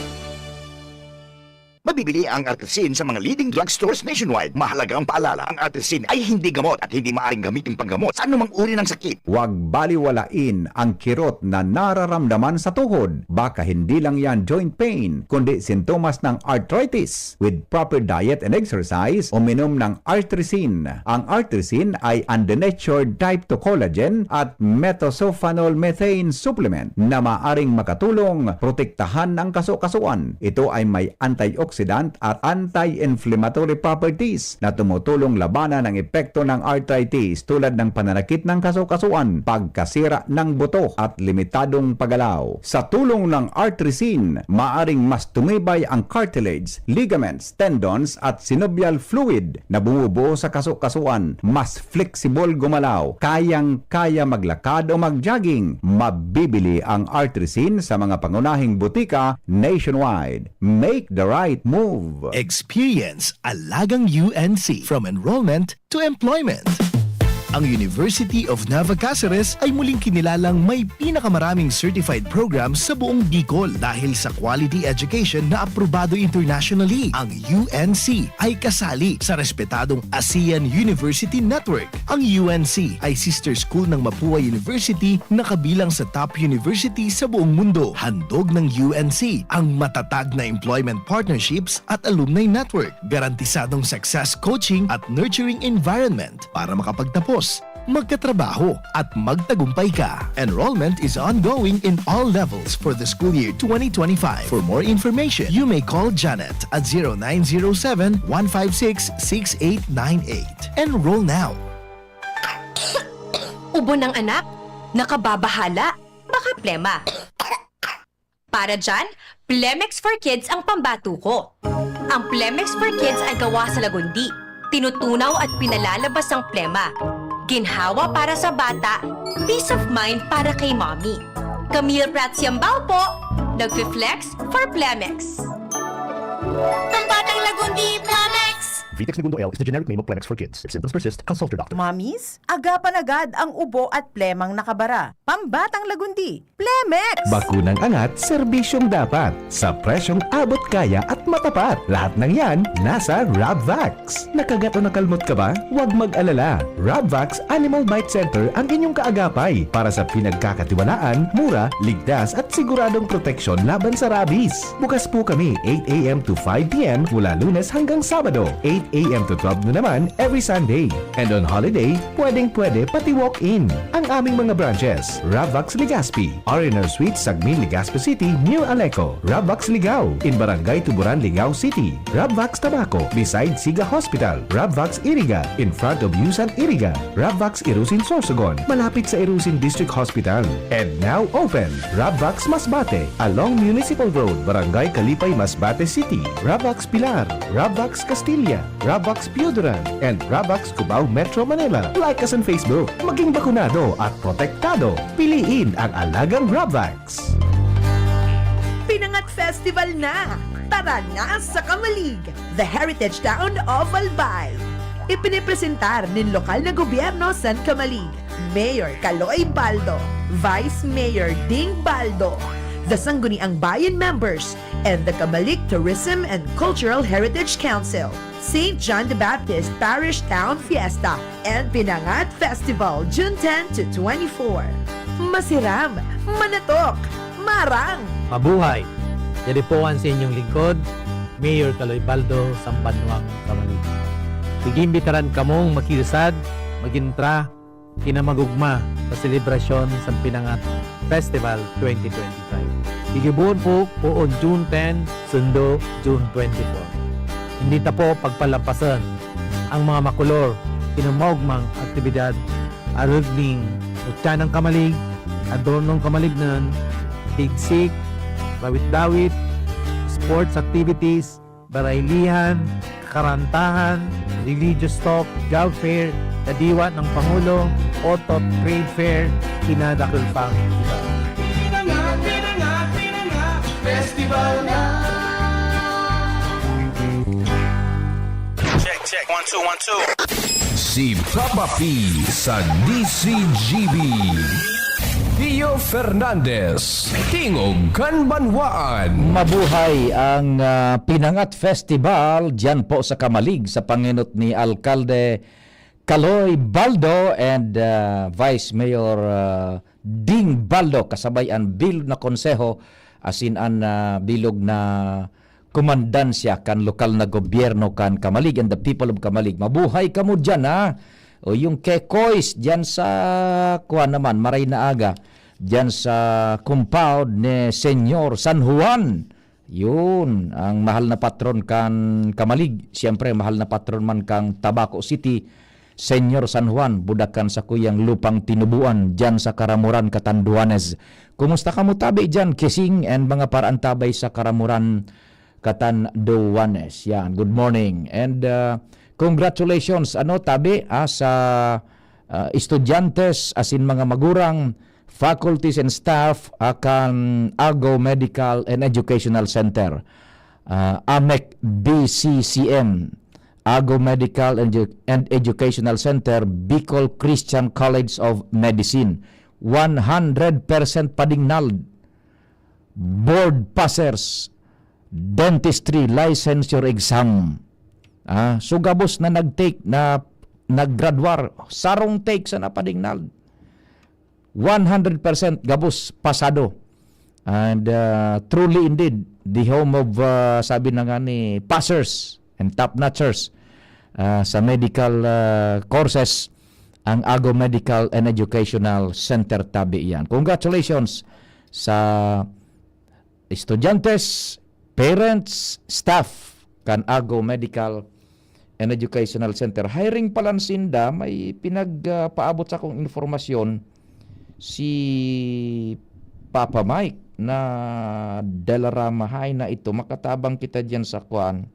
Mabibili ang Artrisin sa mga leading drugstores nationwide. Mahalagang paalala, ang Artrisin ay hindi gamot at hindi maaaring gamitin panggamot sa anumang uri ng sakit. Huwag baliwalain ang kirot na nararamdaman sa tuhod. Baka hindi lang yan joint pain, kundi sintomas ng arthritis. With proper diet and exercise, uminom ng Artrisin. Ang Artrisin ay undenatured type two collagen at methylsulfonyl methane supplement na maaring makatulong protektahan ang kaso-kasuan. Ito ay may antioxidant at anti-inflammatory properties na tumutulong labanan ang epekto ng arthritis, tulad ng pananakit ng kaso-kasuan, pagkasira ng buto, at limitadong paggalaw. Sa tulong ng Artrisin, maaring mas tumibay ang cartilage, ligaments, tendons, at synovial fluid na bumubuo sa kaso-kasuan. Mas flexible gumalaw, kayang-kaya maglakad o mag-jogging. Mabibili ang Artrisin sa mga pangunahing butika nationwide. Make the right move. Experience Alagang U N C, from enrollment to employment. Ang University of Nueva Cáceres ay muling kinilalang may pinakamaraming certified programs sa buong Bicol dahil sa quality education na aprobado internationally. Ang U N C ay kasali sa respetadong ASEAN University Network. Ang U N C ay sister school ng Mapua University na kabilang sa top university sa buong mundo. Handog ng U N C ang matatag na employment partnerships at alumni network, garantisadong success coaching at nurturing environment para makapagtapos, magkatrabaho, at magtagumpay ka. Enrollment is ongoing in all levels for the school year twenty twenty-five. For more information, you may call Janet at zero nine zero seven, one five six, six eight nine eight. Enroll now! Ubo ng anak? Nakababahala? Baka plema. Para dyan, Plemex for Kids ang pambato ko. Ang Plemex for Kids ay gawa sa lagundi, tinutunaw at pinalalabas ang plema. Ginhawa para sa bata, peace of mind para kay mommy. Camille Prats Yambao po, nagfi-flex for Plemex. Ang batang lagundi, Plemex! Vitex Negundo L is the generic name of Plemex for Kids. If symptoms persist, consult your doctor. Mommies, agapan agad ang ubo at plemang nakabara. Pambatang lagundi, Plemex! Bakunang angat, serbisyong dapat. Sa presyong abot kaya at matapat. Lahat ng yan, nasa Rabvax. Nakagat o nakalmot ka ba? Huwag mag-alala. Rabvax Animal Bite Center ang inyong kaagapay para sa pinagkakatiwalaan, mura, ligtas at siguradong proteksyon laban sa rabies. Bukas po kami eight a m to five p m mula Lunes hanggang Sabado, eight a m to twelve noon naman every Sunday. And on holiday, pwedeng-pwede pati walk-in. Ang aming mga branches, Rabvax Legazpi, R and R Suites, Sagmin, Legazpi City, near Aleco, Rabvax Ligao, in Barangay Tuburan, Ligao City, Rabvax Tabaco, beside Siga Hospital, Rabvax Iriga, in front of Yusan Iriga, Rabvax Irusin Sorsogon, malapit sa Irusin District Hospital. And now open, Rabvax Masbate, along Municipal Road, Barangay Kalipay, Masbate City, Rabvax Pilar, Rabvax Castilla, Rabvax Pioduran, and Rabvax Cubao, Metro Manila. Like us on Facebook. Maging bakunado at protektado. Piliin ang alagang Rabvax. Pinangat Festival na! Tara na sa Camalig, the heritage town of Albay. Ipinipresentar nin lokal na gobyerno san Camalig, Mayor Kaloy Baldo, Vice Mayor Ding Baldo, the Sangguniang Bayan members, and the Camalig Tourism and Cultural Heritage Council. Saint John the Baptist Parish Town Fiesta and Pinangat Festival, June ten to twenty-four. Masiram, manatok, marang! Mabuhay! Yari po an sa inyong lingkod, Mayor Kaloy Baldo, Sambanwang, Camalig. Igiimbitaran kamong makisad, mag-entra, kinamagugma sa selebrasyon sa Pinangat Festival twenty twenty-five. Gigibohon po poon June ten, sundo June twenty-four. Hindi ta po pagpalampason ang mga makolor, kinamaugmang aktibidad, arog ning Utya ng Camalig, Adornong Camalignon, Tigsik, Dawit-dawit, sports activities, baraylihan, kakarantahan, religious talk, job fair, kadiwa ng Pangulo, Otot, trade fair, kinadakul pang iba. Pinangat, pinangat, pinangat, festival na. Check, check, one, two, one, two. Si Papa P sa D C G B. Pio Fernandez, Tingog kan Banwaan. Mabuhay ang, ah, Pinangat Festival diyan po sa Camalig sa pangenot ni Alkalde Kaloy Baldo and, ah, Vice Mayor, ah, Ding Baldo, kasabay an bilog na konseho, asin an, ah, bilog na komandansya kan lokal na gobyerno kan Camalig and the people of Camalig. Mabuhay kamo diyan, ha? O yung Kekoys diyan sa, kuwan naman, maray na aga, diyan sa compound ni Senyor San Juan. Yun, ang mahal na patron kan Camalig. Siyempre, mahal na patron man kan Tabaco City, Senyor San Juan, budak kan sakuyang lupang tinubuan diyan sa Karamuran, Catanduanes. Kumusta kamo tabi diyan, Kising, and mga paraantabay sa Karamuran, Catanduanes? Yan, good morning. And, ah, congratulations, ano, tabi, ah, sa, ah, estudyante asin mga magurang, faculties and staff, ah, kan Ago Medical and Educational Center, ah, AMEC B C C M, Ago Medical and Edu-, and Educational Center, Bicol Christian College of Medicine. One hundred percent padingnald, board passers, dentistry licensure exam. Ah, so gabos na nag-take, na naggraduar, sarong take sa napadingnald. One hundred percent gabos, pasado. And, ah, truly indeed, the home of, ah, sabi na nga ni, passers and top notchers, ah, sa medical, ah, courses, ang Ago Medical and Educational Center tabi yan. Congratulations sa estudyante, parents, staff kan Ago Medical and Educational Center. Hiring palan sinda, may pinag, ah, paabot sa akong informasyon si Papa Mike na Dalarama. Hay na ito, makatabang kita diyan sa kwan,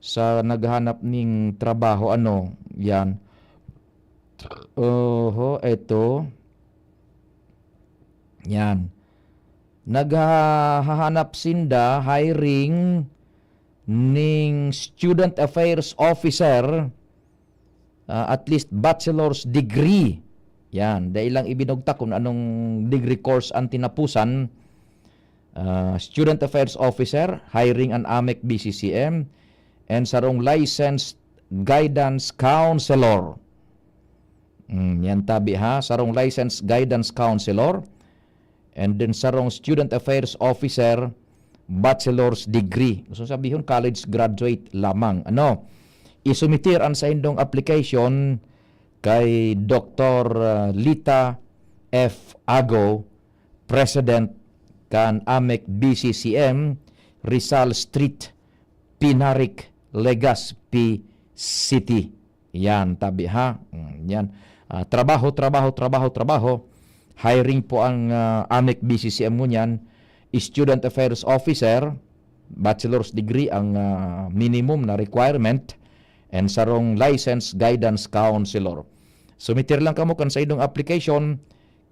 sa naghahanap ning trabaho, ano, yan. Oho, eto. Yan. Naghahanap sinda, hiring ning student affairs officer, ah, at least bachelor's degree. Yan, dai lang ibinugtak kung anong degree course ang tinapusan. Ah, student affairs officer, hiring an AMEC B C C M, and sarong licensed guidance counselor. Mm, yan tabi ha, sarong licensed guidance counselor, and then sarong student affairs officer, bachelor's degree. Gusto sabihon, college graduate lamang. Ano? Isumitir an saindong application kay Doktor, ah, Lita F Ago, President kan AMEC B C C M, Rizal Street, Pinarik, Legazpi City. Yan, tabi ha. Mm, yan. Ah, trabaho, trabaho, trabaho, trabaho. Hiring po ang, ah, AMEC B C C M ngunyan. Student Affairs Officer, bachelor's degree ang, ah, minimum na requirement, and sarong licensed guidance counselor. Sumitir lang kamo kan saindong application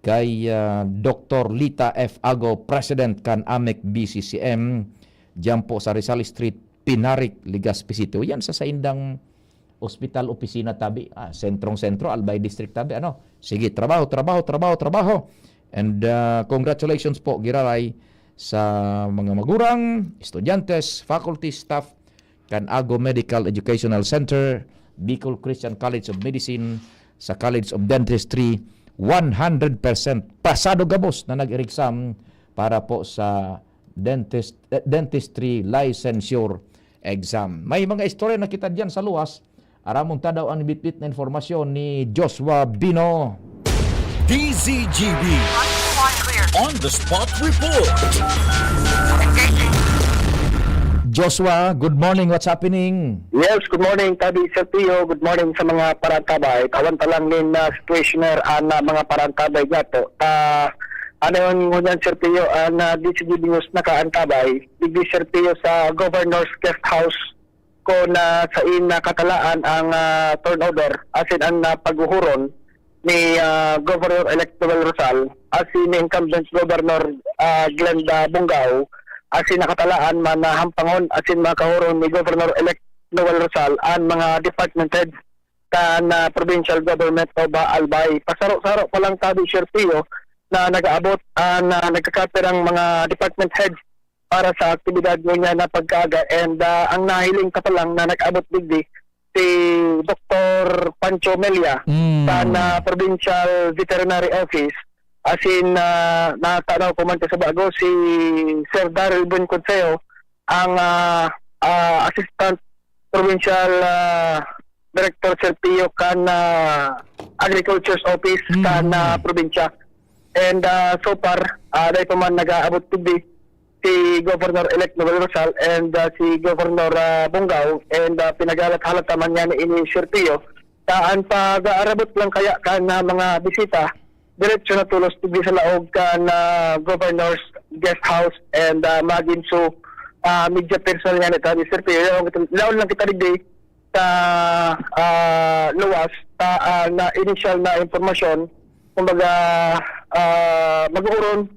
kay, ah, Doktor Lita F Ago, President kan AMEC B C C M, diyan po sa Rizal Street, Pinarik, Legazpi City. O yan sa saindang ospital, opisina tabi, ah, sentrong-sentro, Albay District tabi, ano? Sige, trabaho, trabaho, trabaho, trabaho. And, ah, congratulations po, giraray sa mga magurang, estudyante, faculty, staff, kan Ago Medical Educational Center, Bicol Christian College of Medicine, sa College of Dentistry, one hundred percent pasado gabos na nag-exam para po sa dentist-, eh, dentistry licensure exam. May mga istorya na kita diyan sa luwas. Aramon ta daw an bitbit na informasyon ni Joshua Bino. D Z G B on the spot report. Joshua, good morning. What's happening? Yes, good morning, Tabi Sergio. Good morning sa mga parantabay. Tawan ta lang nin, ah, situationer an, ah, mga parantabay niya to. Ta, ano yun ngunyan, Sergio, an, ah, D Z G B News nakaantabay. Digdi, Sergio, sa Governor's Guest House ko na sain nakatalaan ang, ah, turnover, asin an, ah, paghuhuron ni, ah, Governor-elect Noel Rosal, asin ni incumbent Governor, ah, Glenda Bongao, asin nakatalaan man na hampangon asin makahuron ni Governor-elect Noel Rosal an mga department head kan, ah, provincial government of, ah, Albay. Pasaro-saro pa lang, Tabi Sergio, na nag-aabot, ah, na nagkakapir ang mga department heads para sa aktibidad ngunyan na pagkaaga. And, ah, ang nahiling pa lang na nag-abot digdi si Doktor Pancho Melia Mm. sa na Provincial Veterinary Office. As in, ah, natanaw ko man sa bago si Sir Daryl Buen Consejo, ang, ah, ah, Assistant Provincial, ah, Director Sir Pio kan, ah, Agriculture's Office Mm. kan, ah, probinsya. And, ah, so far, ah, dai pa man nag-aabot digdi si Governor-elect Noel Rosal and, ah, si Governor, ah, Bongao, and, ah, pinaghalat-halat naman niya ni ini Sir Pio. Ta an pag-aarabot lang kaya kan, ah, mga bisita, diretso na tolos digdi sa laog kan, ah, Governor's Guest House and, ah, magin so, ah, media personnel niya ni Sir Pio. Laon, laon lang kita digdi sa, ah, luwas, sa, ah, na initial na impormasyon. Kumbaga, ah, mag-uurong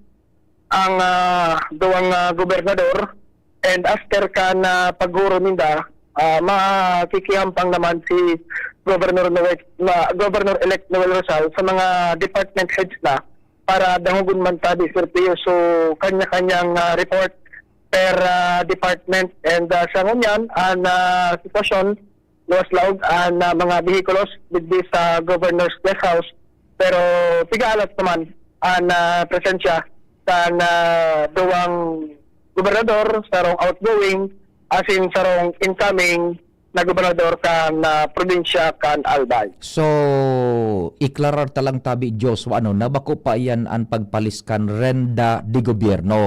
ang, ah, duwang, ah, gobernador, and after kan, ah, pag-uurong ninda, ah, makikihampang naman si Governor Noel, ma-, Governor-elect Noel Rosal sa mga department heads na para dangogon man ta di, Sir Pio. So, kanya-kanyang, ah, report per, ah, department. And, ah, sa ngunyan, ang, ah, sitwasyon, luwas laog ang, ah, mga behikulos digdi sa Governor's Guest House. Pero piga alas naman ang, ah, presensya kan, ah, duwang gobernador, sarong outgoing, asin sarong incoming na gobernador kan, ah, probinsya kan Albay. So, iklarar ta lang tabi, Joshua, ano, na bako pa iyan an pagpalis kan renda de gobyerno.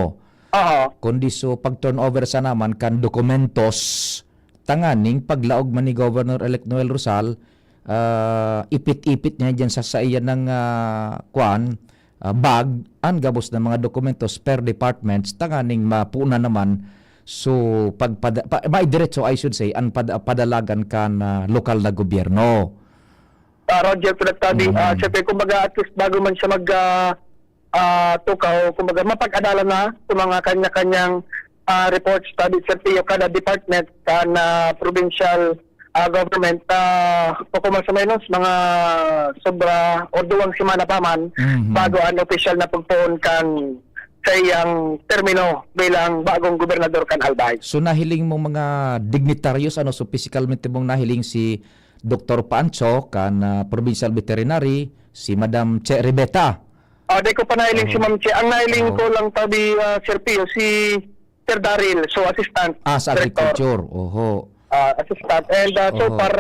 Oo. Kundi so pag-turnover sana man kan dokumentos tanganing paglaog man ni Governor-elect Noel Rosal, ah, ipit-ipit niya diyan sa saiya nang, ah, kwan, ah, bag, an gabos na mga dokumentos per departments tanganing mapunan naman. So, pagpada-, pa-, maidiretso, I should say, an pada-, padalagan kan, ah, lokal na gobyerno. Ah, Roger, tulad tabi, Mm. ah, syempre, kumbaga, at least bago man siya mag, ah, ah, tukaw, kumbaga, mapag-adalan na sa mga kanya-kanyang, ah, reports, tabi, syempre, kada department kan, ah, provincial, ah, government, ah, poco mas o menos, mga sobra o duwang semana pa man Mhm. bago ang opisyal na pagpoon kan sa iyang termino bilang bagong gobernador kan Albay. So, nahiling mo mga dignitaryos, ano, so, physikalmente mong nahiling si Doktor Pancho kan, ah, Provincial Veterinary, si Madam Che Ribeta. Ah, di ko pa nahiling si Oo. Ma'am Che. Ang nahiling Oo. ko lang tabi, ah, Sir Pio, si Sir Daryl, so assistant Ah, sa director. Agriculture. Oho. Ah, assistant. And, ah, so Oho. far,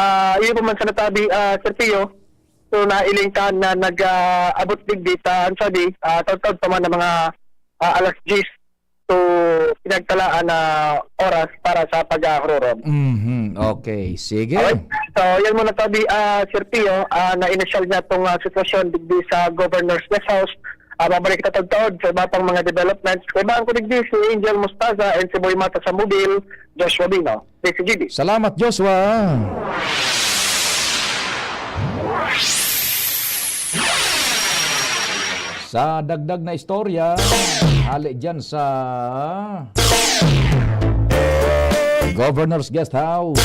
ah, iyo pa man sa natabi, ah, Sir Pio, so nahiling ka na nag, ah, abot digdi ta, ang sabi, ah, taud-taud pa man ang mga, ah, alas diyes. So, pinagtalaan na oras para sa pag-ahururom. Mhm. Okay. Sige. Okay. So, yan muna tabi, ah, Sir Pio, ah, na inisyal niya tong, ah, sitwasyon digdi sa Governor's Guest House. Ah, babalik kita taud-taud sa iba pang mga developments. Kaibahan ko digdi si Angel Mostaza and si Boy Mata sa Mobile, Joshua Bino, D C G B. Salamat, Joshua. Sa dagdag na istorya, hali dyan sa Governor's Guest House.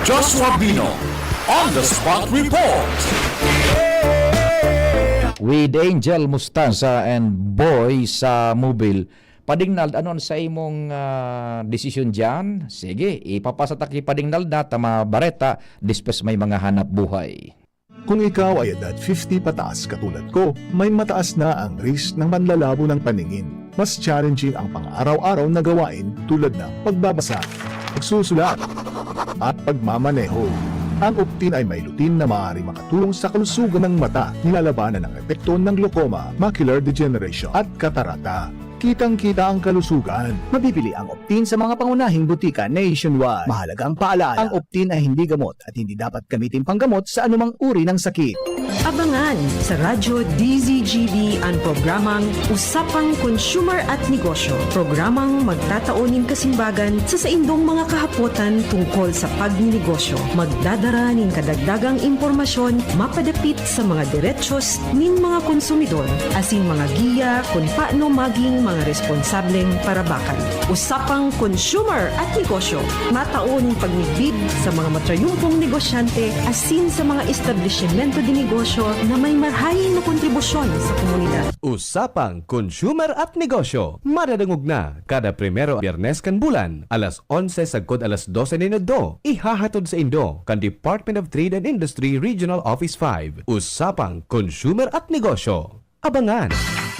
Joshua Bino on the spot report. With Angel Mustanza and Boy sa Mobile. Padingnald, ano an sa imong, ah, desisyon diyan? Sige, ipapasa ta ki Padingnald na ta mabareta, despues may mga hanap buhay. Kung ikaw ay edad fifty pataas katulad ko, may mataas na ang risk ng panlalabo ng paningin. Mas challenging ang pang-araw-araw na gawain tulad ng pagbabasa, pagsusulat, at pagmamaneho. Ang Optin ay may lutein na maaari makatulong sa kalusugan ng mata, nilalabanan ang epekto ng glaucoma, macular degeneration, at katarata. Kitang-kita ang kalusugan. Mabibili ang Optin sa mga pangunahing butika nationwide. Mahalagang paalaala, ang Optin ay hindi gamot at hindi dapat gamitin panggamot sa anumang uri ng sakit. Abangan sa Radyo D Z G B an programang Usapang Consumer at Negosyo, programang magtatao nin kasimbagan sa saindong mga kahapotan tungkol sa pagnenegosyo. Magdadara nin kadagdagang impormasyon mapadapit sa mga derechos nin mga konsumidor, asin mga giya kun paano maging mga responsableng parabakan. Usapang Consumer at Negosyo, matao nin pagmidbid sa mga matrayumpong negosyante asin sa mga establisimento de negosyo na may marhay na kontribusyon sa komunidad. Usapang Consumer at Negosyo, madadangog na kada primero Biyernes kan bulan, alas onse sagkod alas dose nin udto. Ihahatod saindo kan Department of Trade and Industry Regional Office five. Usapang Consumer at Negosyo. Abangan!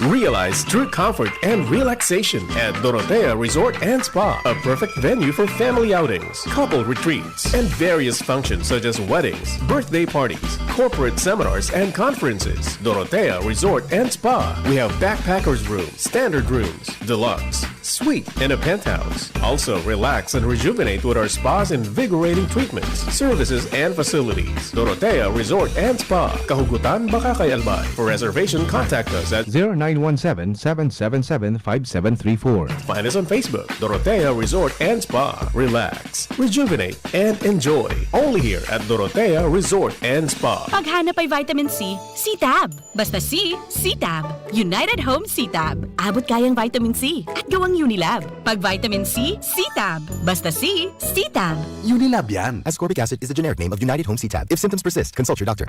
Realize true comfort and relaxation at Dorotea Resort and Spa, a perfect venue for family outings, couple retreats, and various functions such as weddings, birthday parties, corporate seminars, and conferences. Dorotea Resort and Spa. We have backpackers room, standard rooms, deluxe, suite, and a penthouse. Also, relax and rejuvenate with our spa's invigorating treatments, services, and facilities. Dorotea Resort and Spa, Kahugutan, Bacacay, Albay. For reservation, contact us at zero nine one seven, seven seven seven, five seven three four. Find us on Facebook, Dorotea Resort and Spa. Relax, rejuvenate, and enjoy. Only here at Dorotea Resort and Spa. Paghanap ay vitamin C, C-Tab. Basta C, C-Tab. United Home C-Tab. Abot kayang vitamin C at gawang Unilab. Pag vitamin C, C-Tab. Basta C, C-Tab. Unilab yan. Ascorbic acid is the generic name of United Home C-Tab. If symptoms persist, consult your doctor.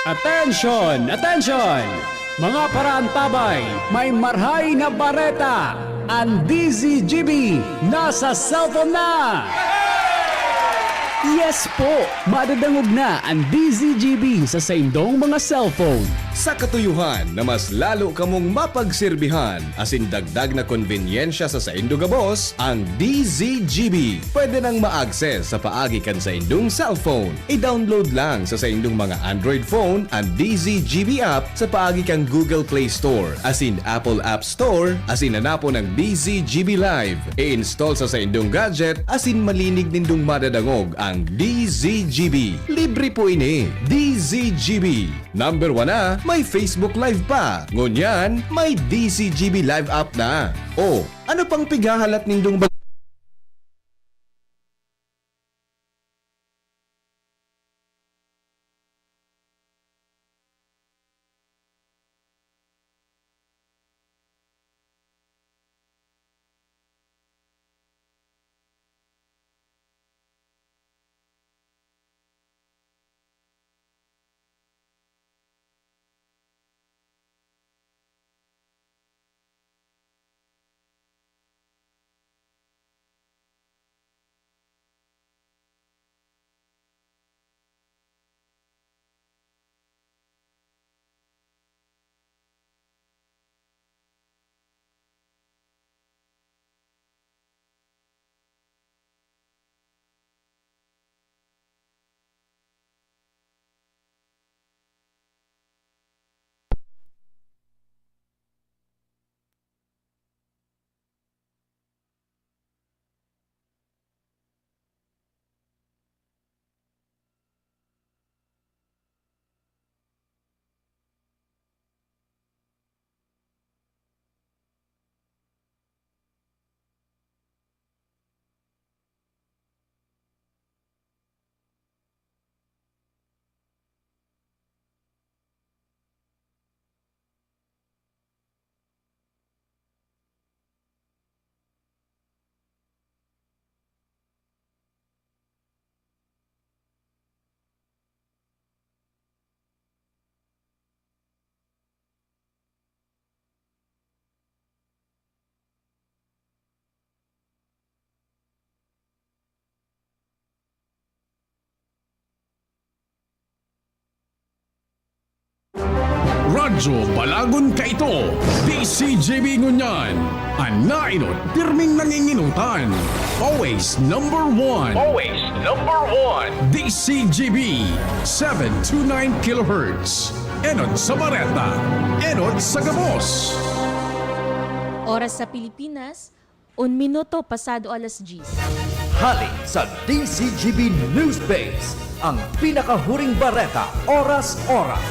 Attention! Attention! Mga paraantabay, may marhay na bareta! An D Z G B nasa cellphone na! Yes po! Madadangog na an D Z G B sa saindong mga cellphone. Sa katuyohan na mas lalo kamong mapagserbihan asin dagdag na konbenyensya sa saindo gabos, ang D Z G B pwede nang ma-access sa paagi kan saindong cellphone. I-download lang sa saindong mga Android phone an D Z G B app sa paagi kan Google Play Store asin Apple App Store asin hanapon ang D Z G B Live. I-install sa saindong gadget asin malinig nindong madadangog ang D Z G B. Libre po ini. D Z G B. Number one na, may Facebook Live pa. Ngunyan, may D Z G B Live app na. O, ano pang pighahalat nindong bag- Radyo Balagon kaito, D Z G B ngunyan. An naenot, pirming nangingenotan. Always number one. Always number one. D Z G B, seven two nine kilohertz. Enot sa bareta, enot sa gabos. Oras sa Pilipinas, un minuto pasado alas diyes. Hali sa D Z G B News Base, Ang pinakahuring bareta, oras-oras.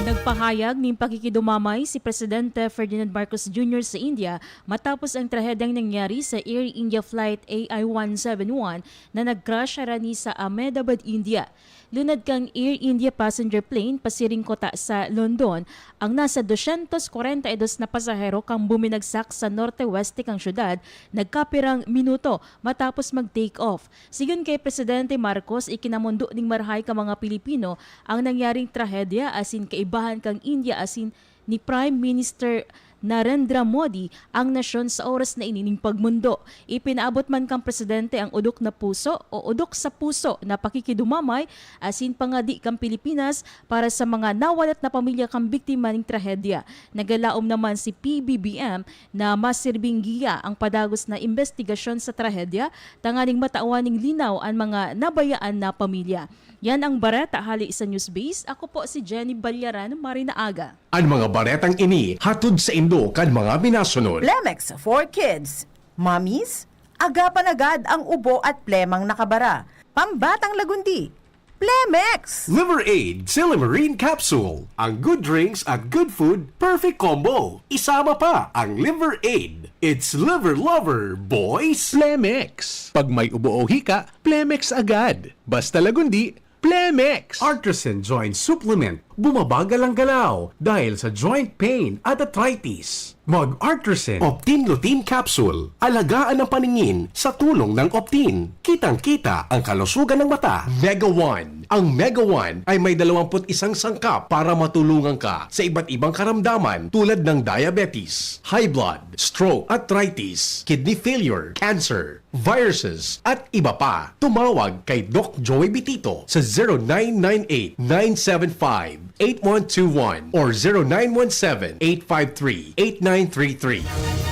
Nagpahayag nin pakikidumamay si Presidente Ferdinand Marcos Junior sa India matapos ang trahedyang nangyari sa Air India Flight A I one seven one na nag-crash harani sa Ahmedabad, India. Lunad kan Air India passenger plane pasiring kota sa London, ang nasa dosyentos kwarenta y dos na pasahero kan buminagsak sa norte-weste kan syudad nagkapirang minuto matapos mag-take off. Sigon ki Presidente Marcos, ikinamondo nin marahay kan mga Pilipino ang nangyaring trahedya asin kaibahan kan India asin ni Prime Minister Narendra Modi ang nasyon sa oras na ini nin pagmondo. Ipinaabot man kan Presidente ang odok na puso o odok sa puso na pakikidumamay asin pangadi kan Pilipinas para sa mga nawalat na pamilya kan biktima nin trahedya. Nagalaom naman si P B B M na masirbing giya ang padagos na imbestigasyon sa trahedya tanganing matawan nin linaw an mga nabayaan na pamilya. Yan ang bareta hali sa Newsbase. Ako po si Jenny Balyaran, maray na aga. An mga baretang ini hatod saindo kan mga minasunod. Plemex for Kids. Mommies, agapan agad ang ubo at plemang nakabara. Pambatang lagundi. Plemex! Liver Aid Silymarin Capsule. Ang good drinks at good food, perfect combo. Isama pa ang Liver Aid. It's Liver Lover, boys! Plemex. Pag may ubo o hika, Plemex agad. Basta lagundi, Plemex! Artisan Joint Supplement. Bumabagal ang galaw dahil sa joint pain at arthritis. Mag-Artisan Optin Lutein Capsule. Alagaan ang paningin sa tulong ng Optin. Kitang-kita ang kalusugan ng mata. Mega One. Ang Mega One ay may dalawampu't isang sangkap para matulungan ka sa iba't ibang karamdaman tulad ng diabetes, high blood, stroke, arthritis, kidney failure, cancer, viruses, at iba pa. Tumawag kay Doc Joey Bitito sa zero nine nine eight, nine seven five, eight one two one or zero nine one seven, eight five three, eight nine three three.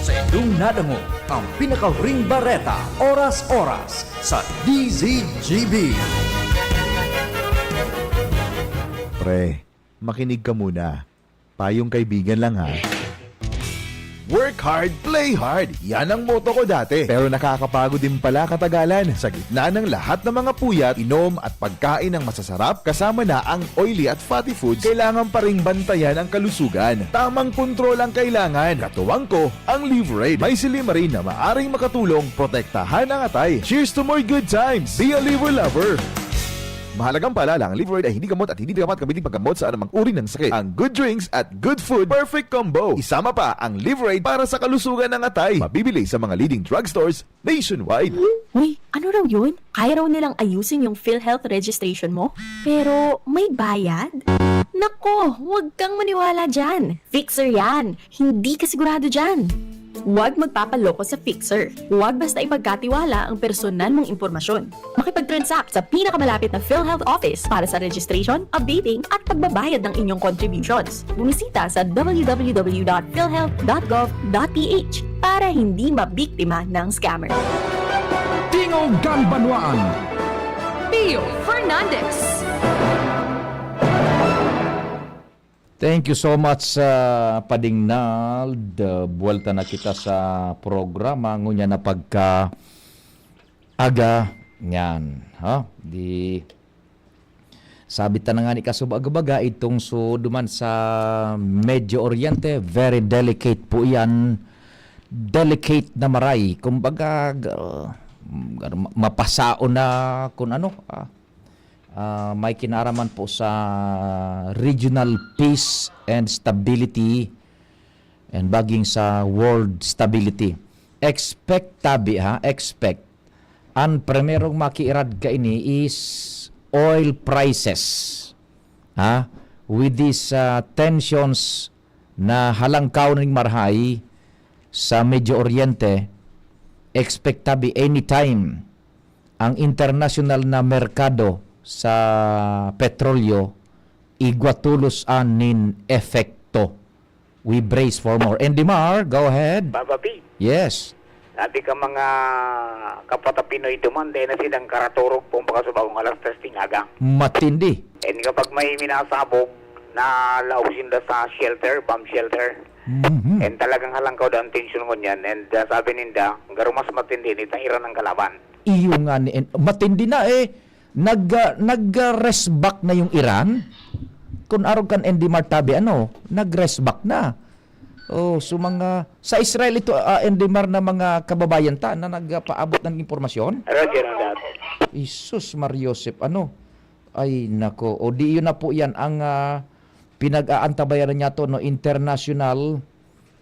Sa inyong nadangog ang pinakahuring bareta, oras-oras, sa D Z G B. Pre, makinig ka muna. Payong kaibigan lang ha. Work hard, play hard. Yan ang motto ko dati. Pero nakakapagod din pala katagalan. Sa gitna ng lahat ng mga puyat, inom at pagkain ng masasarap, kasama na ang oily at fatty foods, kailangan pa ring bantayan ang kalusugan. Tamang kontrol ang kailangan. Katuwang ko, ang Liverade. May silymarin na maaring makatulong protektahan ang atay. Cheers to more good times! Be a Liver Lover! Mahalagang paalala, ang Liverade ay hindi gamot at hindi dapat gamitin paggamot sa anumang uri ng sakit. Ang good drinks at good food, perfect combo. Isama pa ang Liverade para sa kalusugan ng atay. Mabibili sa mga leading drugstores nationwide. Uy, ano raw yun? Kaya raw nilang ayusin yung PhilHealth registration mo? Pero may bayad? Nako, huwag kang maniwala dyan. Fixer yan. Hindi ka sigurado dyan. Huwag magpapaloko sa Fixer. Huwag basta ipagkatiwala ang personal mong impormasyon. Makipag-transact sa pinakamalapit na PhilHealth office para sa registration, updating, at pagbabayad ng inyong contributions. Bumisita sa w w w dot philhealth dot gov dot p h para hindi mabiktima ng scammer. Tingog kan Banwaan. Pio Fernandez. Thank you so much, ah, Pading Nald. Ah, buwelta na kita sa programa. Ngunyan na pagka aga, yan. Ha? Di, sabi ta na nga ni Kasubag-baga, itong so duman sa Medyo Oriente, very delicate po yan. Delicate na maray. Kumbaga, g-, ma-, mapasaon na kung ano, ah, ah, may kinaraman po sa regional peace and stability and baging sa world stability. Expect tabi, ha, expect. Ang primerong makiirad kaini is oil prices. Ha? With these, ah, tensions na halangkaw ning marhay sa Medyo Oriente, expect tabi anytime ang internasyonal na merkado sa petrolyo igwa tolos an nin epekto. We brace for more. Andy Mar, go ahead. Papa P, Yes. sabi ka mga kapwa ta Pinoy duman, dai na silang karaturog pong pakasubahong alas tres ning aga. Matindi. And kapag may minasabog, nalaog sinda sa shelter, bomb shelter. Mhm. And talagang halangkaw daw ang tensyon ngunyan. And ah, sabi ninda, garo mas matindi, ni tairan ng kalaban. Iyo nga ni, matindi na eh. Nag, ah, nag, ah, rest back na yung Iran. Kung arog kan N D Mar tabi, ano, nag-rest back na. Oh, so mga, sa Israel ito, ah, N D Mar na mga kababayan ta na nagpaabot ng impormasyon? Roger on that. Isus, Mar Yosep, ano? Ay, nako. O di yun na po yan ang, ah, pinag-aantabayanan niya to, no? International,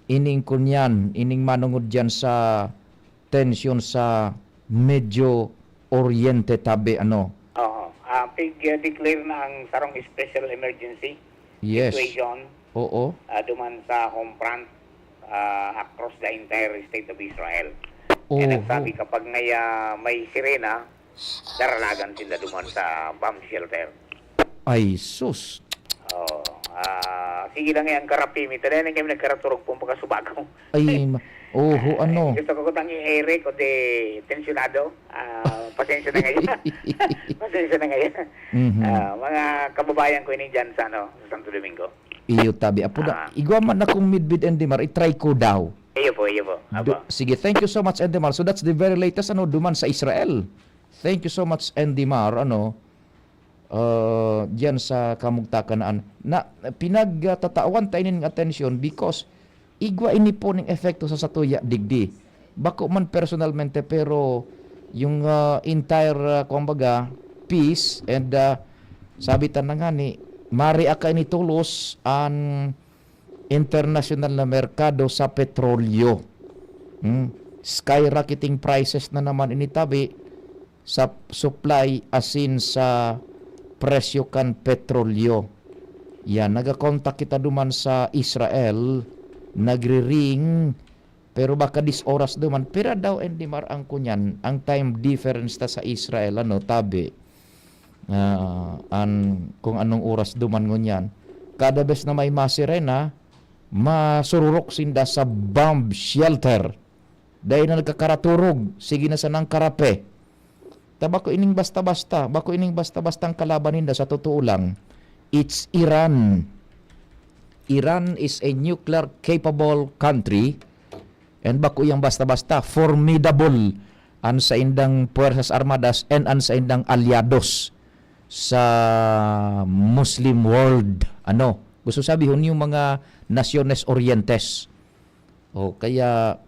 ining kunyan, ining manungod dyan sa tensyon sa Medio Oriente, tabi, ano? Oo. Ah, pig-declare na ang sarong special emergency Yes. situation, Oo. ah, duman sa home front, ah, across the entire state of Israel. Kaya Oho. nagsabi, kapag may, ah, may sirena, daralagan sila duman sa bomb shelter. Ay, sus. Oh, ah, sige lang yan, karapi. May tanan kami nagkaraturog pong pagkasubago. Ay, ma-, oho, Ah, ano? gusto ko kutang i-ere, kundi tensyonado. Ah, pasensya na ngayon. Pasensya na ngayon. Mhm. Ah, mga kababayan ko ini dyan sa, ano, sa Santo Domingo. Iyo, tabi. Apo na, Ah. igwa man akong midbid and dimar, i-try ko daw. Iyo po, iyo po. Do, Apo. sige, thank you so much, Endemar. So that's the very latest, ano, duman sa Israel. Thank you so much, Endemar, ano, ah, diyan sa kamugtakan na, na pinagtatawan tayo ning atensyon because igwa ini po ning epekto sa satuya digdi. Bako man personalmente, pero yung, ah, entire, ah, kumbaga, peace and, ah, sabi ta na nga ni, mari aka ini tolos an internasyonal na merkado sa petrolyo. Hmm. Skyrocketing prices na naman ini tabi sa supply asin sa presyo kan petrolyo. Yan, nagakontak kita duman sa Israel, nagri-ring, pero baka dis oras duman. Pira daw, Endemar, ang kunyan, ang time difference ta sa Israel, ano, tabi? Ah, an, kung anong oras duman ngunyan. Kada bes na may masirena, masururok sinda sa bomb shelter. Dai na nagkakaraturog, sige na sanang karape. Ta bako ining basta-basta, bako ining basta-bastang kalaban ninda sa totoo lang. It's Iran. Iran is a nuclear capable country and bako yang basta-basta, formidable an saindang Puwersas Armadas and an saindang alyados sa Muslim world. Ano? Gusto sabihon yung mga nasyones orientes. O, kaya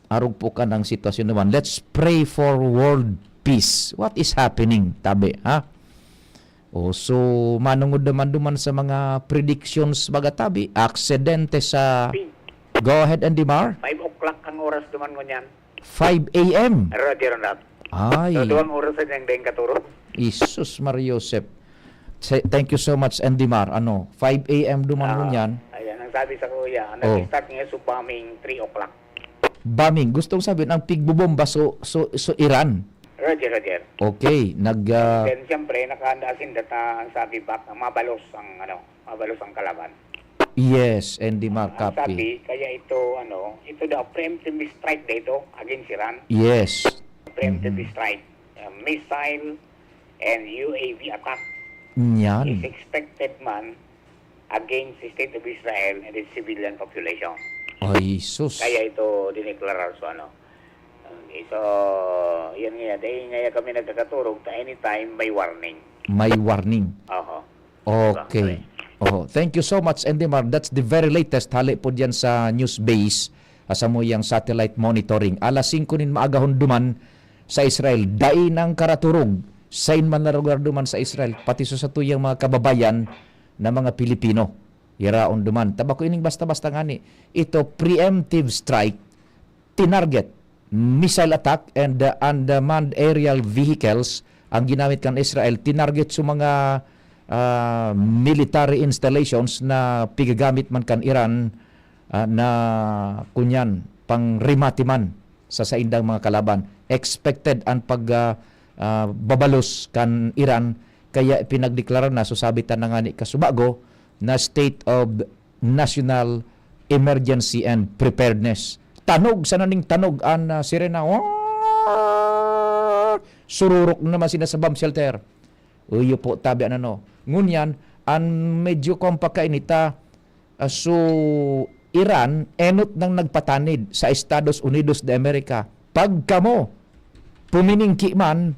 arog po ka ng sitwasyon naman. Let's pray for world peace. What is happening, tabi, ha? O, so, manungod naman duman sa mga predictions, baga tabi, aksidente sa Ping. Go ahead, Endemar. Five o'clock ang oras duman ngunyan. Five A M. Roger on that. Ay. So, duwang oras na niyang daing katurog. Isus, Mar Yosep. Say, thank you so much, Endemar. Ano, five A M duman Ah, ngunyan. ayan, ang sabi sa kuya, ang Oh. nag-start niya sa bombing, three o'clock. Bombing. Gustong sabihin, ang pigbobomba, so, so, so Iran. Roger, Roger. Okay, nag, ah, Then, siyempre, nakahanda sinda ta, ang sabi back, ang mabalos ang, ano, mabalos ang kalaban. Yes, Endemar, Ang copy. sabi, kaya ito, ano, ito daw, preemptive strike daw ito, against Iran. Yes. Preemptive Mhm. strike, uh, missile and U A V attack Yan. is expected man against the state of Israel and its civilian population. Ay, sus. Kaya ito dineklarar sa ano. Okay, so, yan nga, dahil nga kami nagkakaturog, ta anytime may warning. May warning. Oho. Okay. Exactly. Oh, thank you so much, Endemar. That's the very latest. Hali po diyan sa news base, ah, sa muyang satellite monitoring. Alas singko nin maagahon duman sa Israel. Dai nang karaturog. Sain man na lugar duman sa Israel. Pati sa satuyang mga kababayan na mga Pilipino. Yaraon duman. Ta bako ining basta-basta ngani. Ito, preemptive strike. Tinarget, missile attack and, uh, unmanned aerial vehicles ang ginamit kan Israel. Tinarget sa mga, ah, military installations na pigagamit man kan Iran, ah, na kunyan, pangremate man sa saindang mga kalaban. Expected ang pag, ah, ah, babalos kan Iran, kaya ipinagdeklara na, so sabi ta na nga ni kasubago, na state of national emergency and preparedness. Tanog sa naning tanog an, ah, sirena. Sururok na naman sila sa bomb shelter. Uyo po, tabi an ano. Ngunyan, an medyo kompaka inita, ah, so Iran, enot nang nagpatanid sa Estados Unidos de America. Pag kamo, puminingki man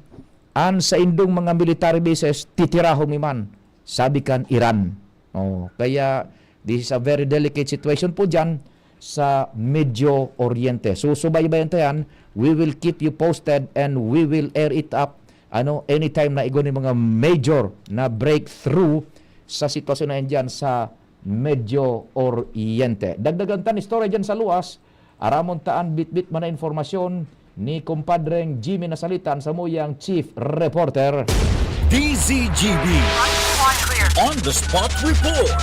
an saindong mga military bases, titirahon mi man, sabi kan Iran. Oh, kaya this is a very delicate situation po diyan sa Medio Oriente. So, subaybayan ta yan. We will keep you posted and we will air it up, ano, anytime na igwa nin mga major na breakthrough sa sitwasyon na yan dyan sa Medio Oriente. Dagdagan ta ni istorya dyan sa luwas. Aramon ta an bitbit man na impormasyon ni kumpadreng Jimmy Nasalitan, samuyang chief reporter. D Z G B On the Spot Report.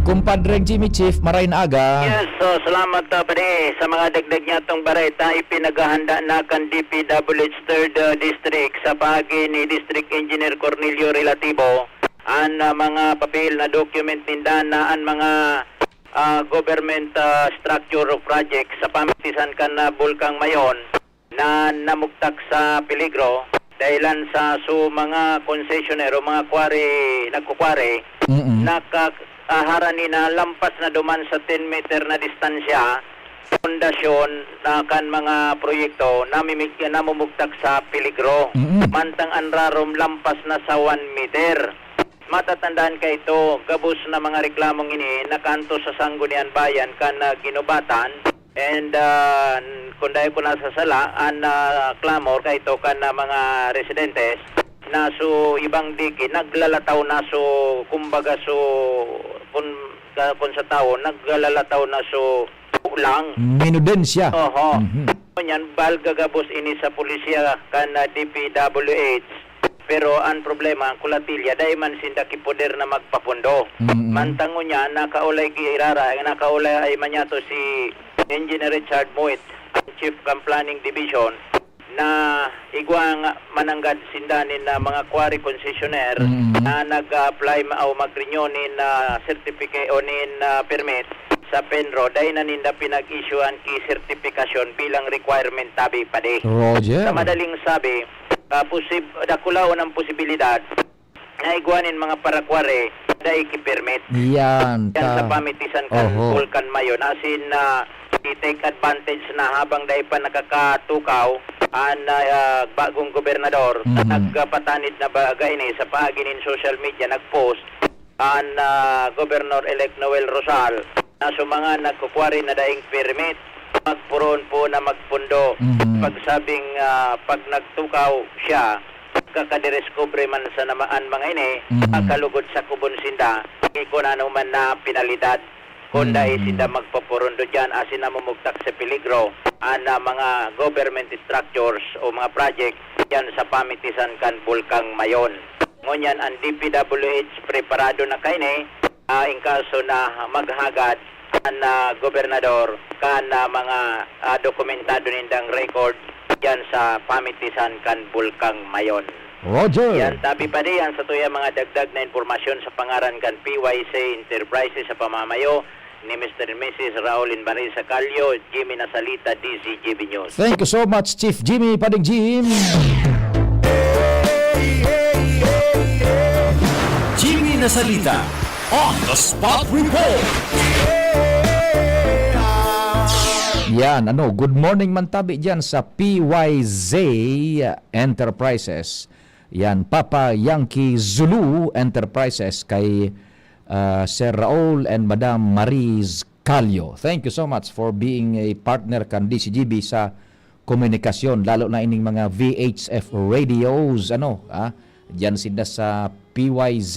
Kumpadreng Jimmy, chief, maray na aga. Yes, so salamat uh, pare sa mga dagdag niya tong bareta. Ipinaghahanda na kan D P W H third uh, District sa paagi ni District Engineer Cornelio Relativo an uh, mga papel na document ninda na an mga uh, government uh, structure o project sa pamitisan kan uh, Bulkang Mayon na namugtak sa peligro dahilan sa su mga concessionaire o mga quarry nagkukwari Mm-mm. nakakahara ni na lampas na duman sa ten meter na distansya pundasyon na kan mga proyekto namimig namumugtak sa peligro. Mm-mm. Mantang an rarom lampas na sa one meter. Matatandaan ka ito, gabos na mga reklamong ini nakanto sa Sanggunian Bayan kan uh, Ginubatan. And uh, kung dahil ko nasa sala, an uh, clamor kaito kan uh, mga residentes na so ibang diki naglalataw na so kumbaga so kun, ka, kun sa tao naglalataw na so lang. Minudensya. Oho. Mhm. Ngunyan, balga gabos ini sa pulisya kan uh, D P W H. Pero ang problema, ang kulatilya, dai man sinda kipoder na magpapundo. Mm-mm. Mantang ngunyan, nakaulay giirara, nakaulay ay manyato si Engineer Richard Muit, ang Chief kan Planning Division, na igwang mananggad sinda nin uh, mga quarry concessionaire Mm-mm. na nag-apply ma- o mag-renew nin uh, certificate o nin uh, permit sa PENRO, dai na ninda pinag-issuean ki sertifikasyon bilang requirement tabi padi. Roger. Sa madaling sabi, uh, posib- dakulaon ang posibilidad na igwa nin mga parakware dai ki permit. Yan. Yan sa Ta- pamitisan kan Oho. Bulkan Mayon. As in, uh, i-take advantage na habang dai pa nakakatukaw an uh, bagong gobernador, Mhm. nagpatanid na baga ini sa paagi nin social media, nag-post an uh, Governor-elect Noel Rosal na sa mga nagkukwari na daing permit, magpuron po na magpundo. Mhm. Pagsabing uh, pag nagtukaw siya, kakadireskubre man sa namaan mga ini, Mhm. makalugod sa kubon sinda, di ko na naman na penalidad. Kung Mhm. dai sinda magpapurundo dyan, asin namumugtak sa peligro, ana mga government structures o mga project yan sa pamitisan kan Bulkang Mayon. Ngunyan, ang D P W H preparado na kaini, ah, in kaso na maghagad an ah, gobernador kan ah, mga ah, dokumentado nindang record yan sa pamitisan kan Bulkang Mayon. Roger. Yan, tabi pa diyan sa tuya mga dagdag na impormasyon sa pangaran kan P Y C Enterprises sa pamamayo ni Mister and Missus Raul and Marisa Calio, Jimmy Nasalita, D Z G B News. Thank you so much, Chief Jimmy Pading Jim. Jimmy Nasalita on the Spot Report. Yan, ano, good morning man tabi dyan sa P Y Z Enterprises. Yan, Papa Yankee Zulu Enterprises kay ah, Sir Raul and Madam Mariz Calio. Thank you so much for being a partner kan D C G B sa komunikasyon, lalo na ining mga V H F radios, ano, ah, dyan sila sa P Y Z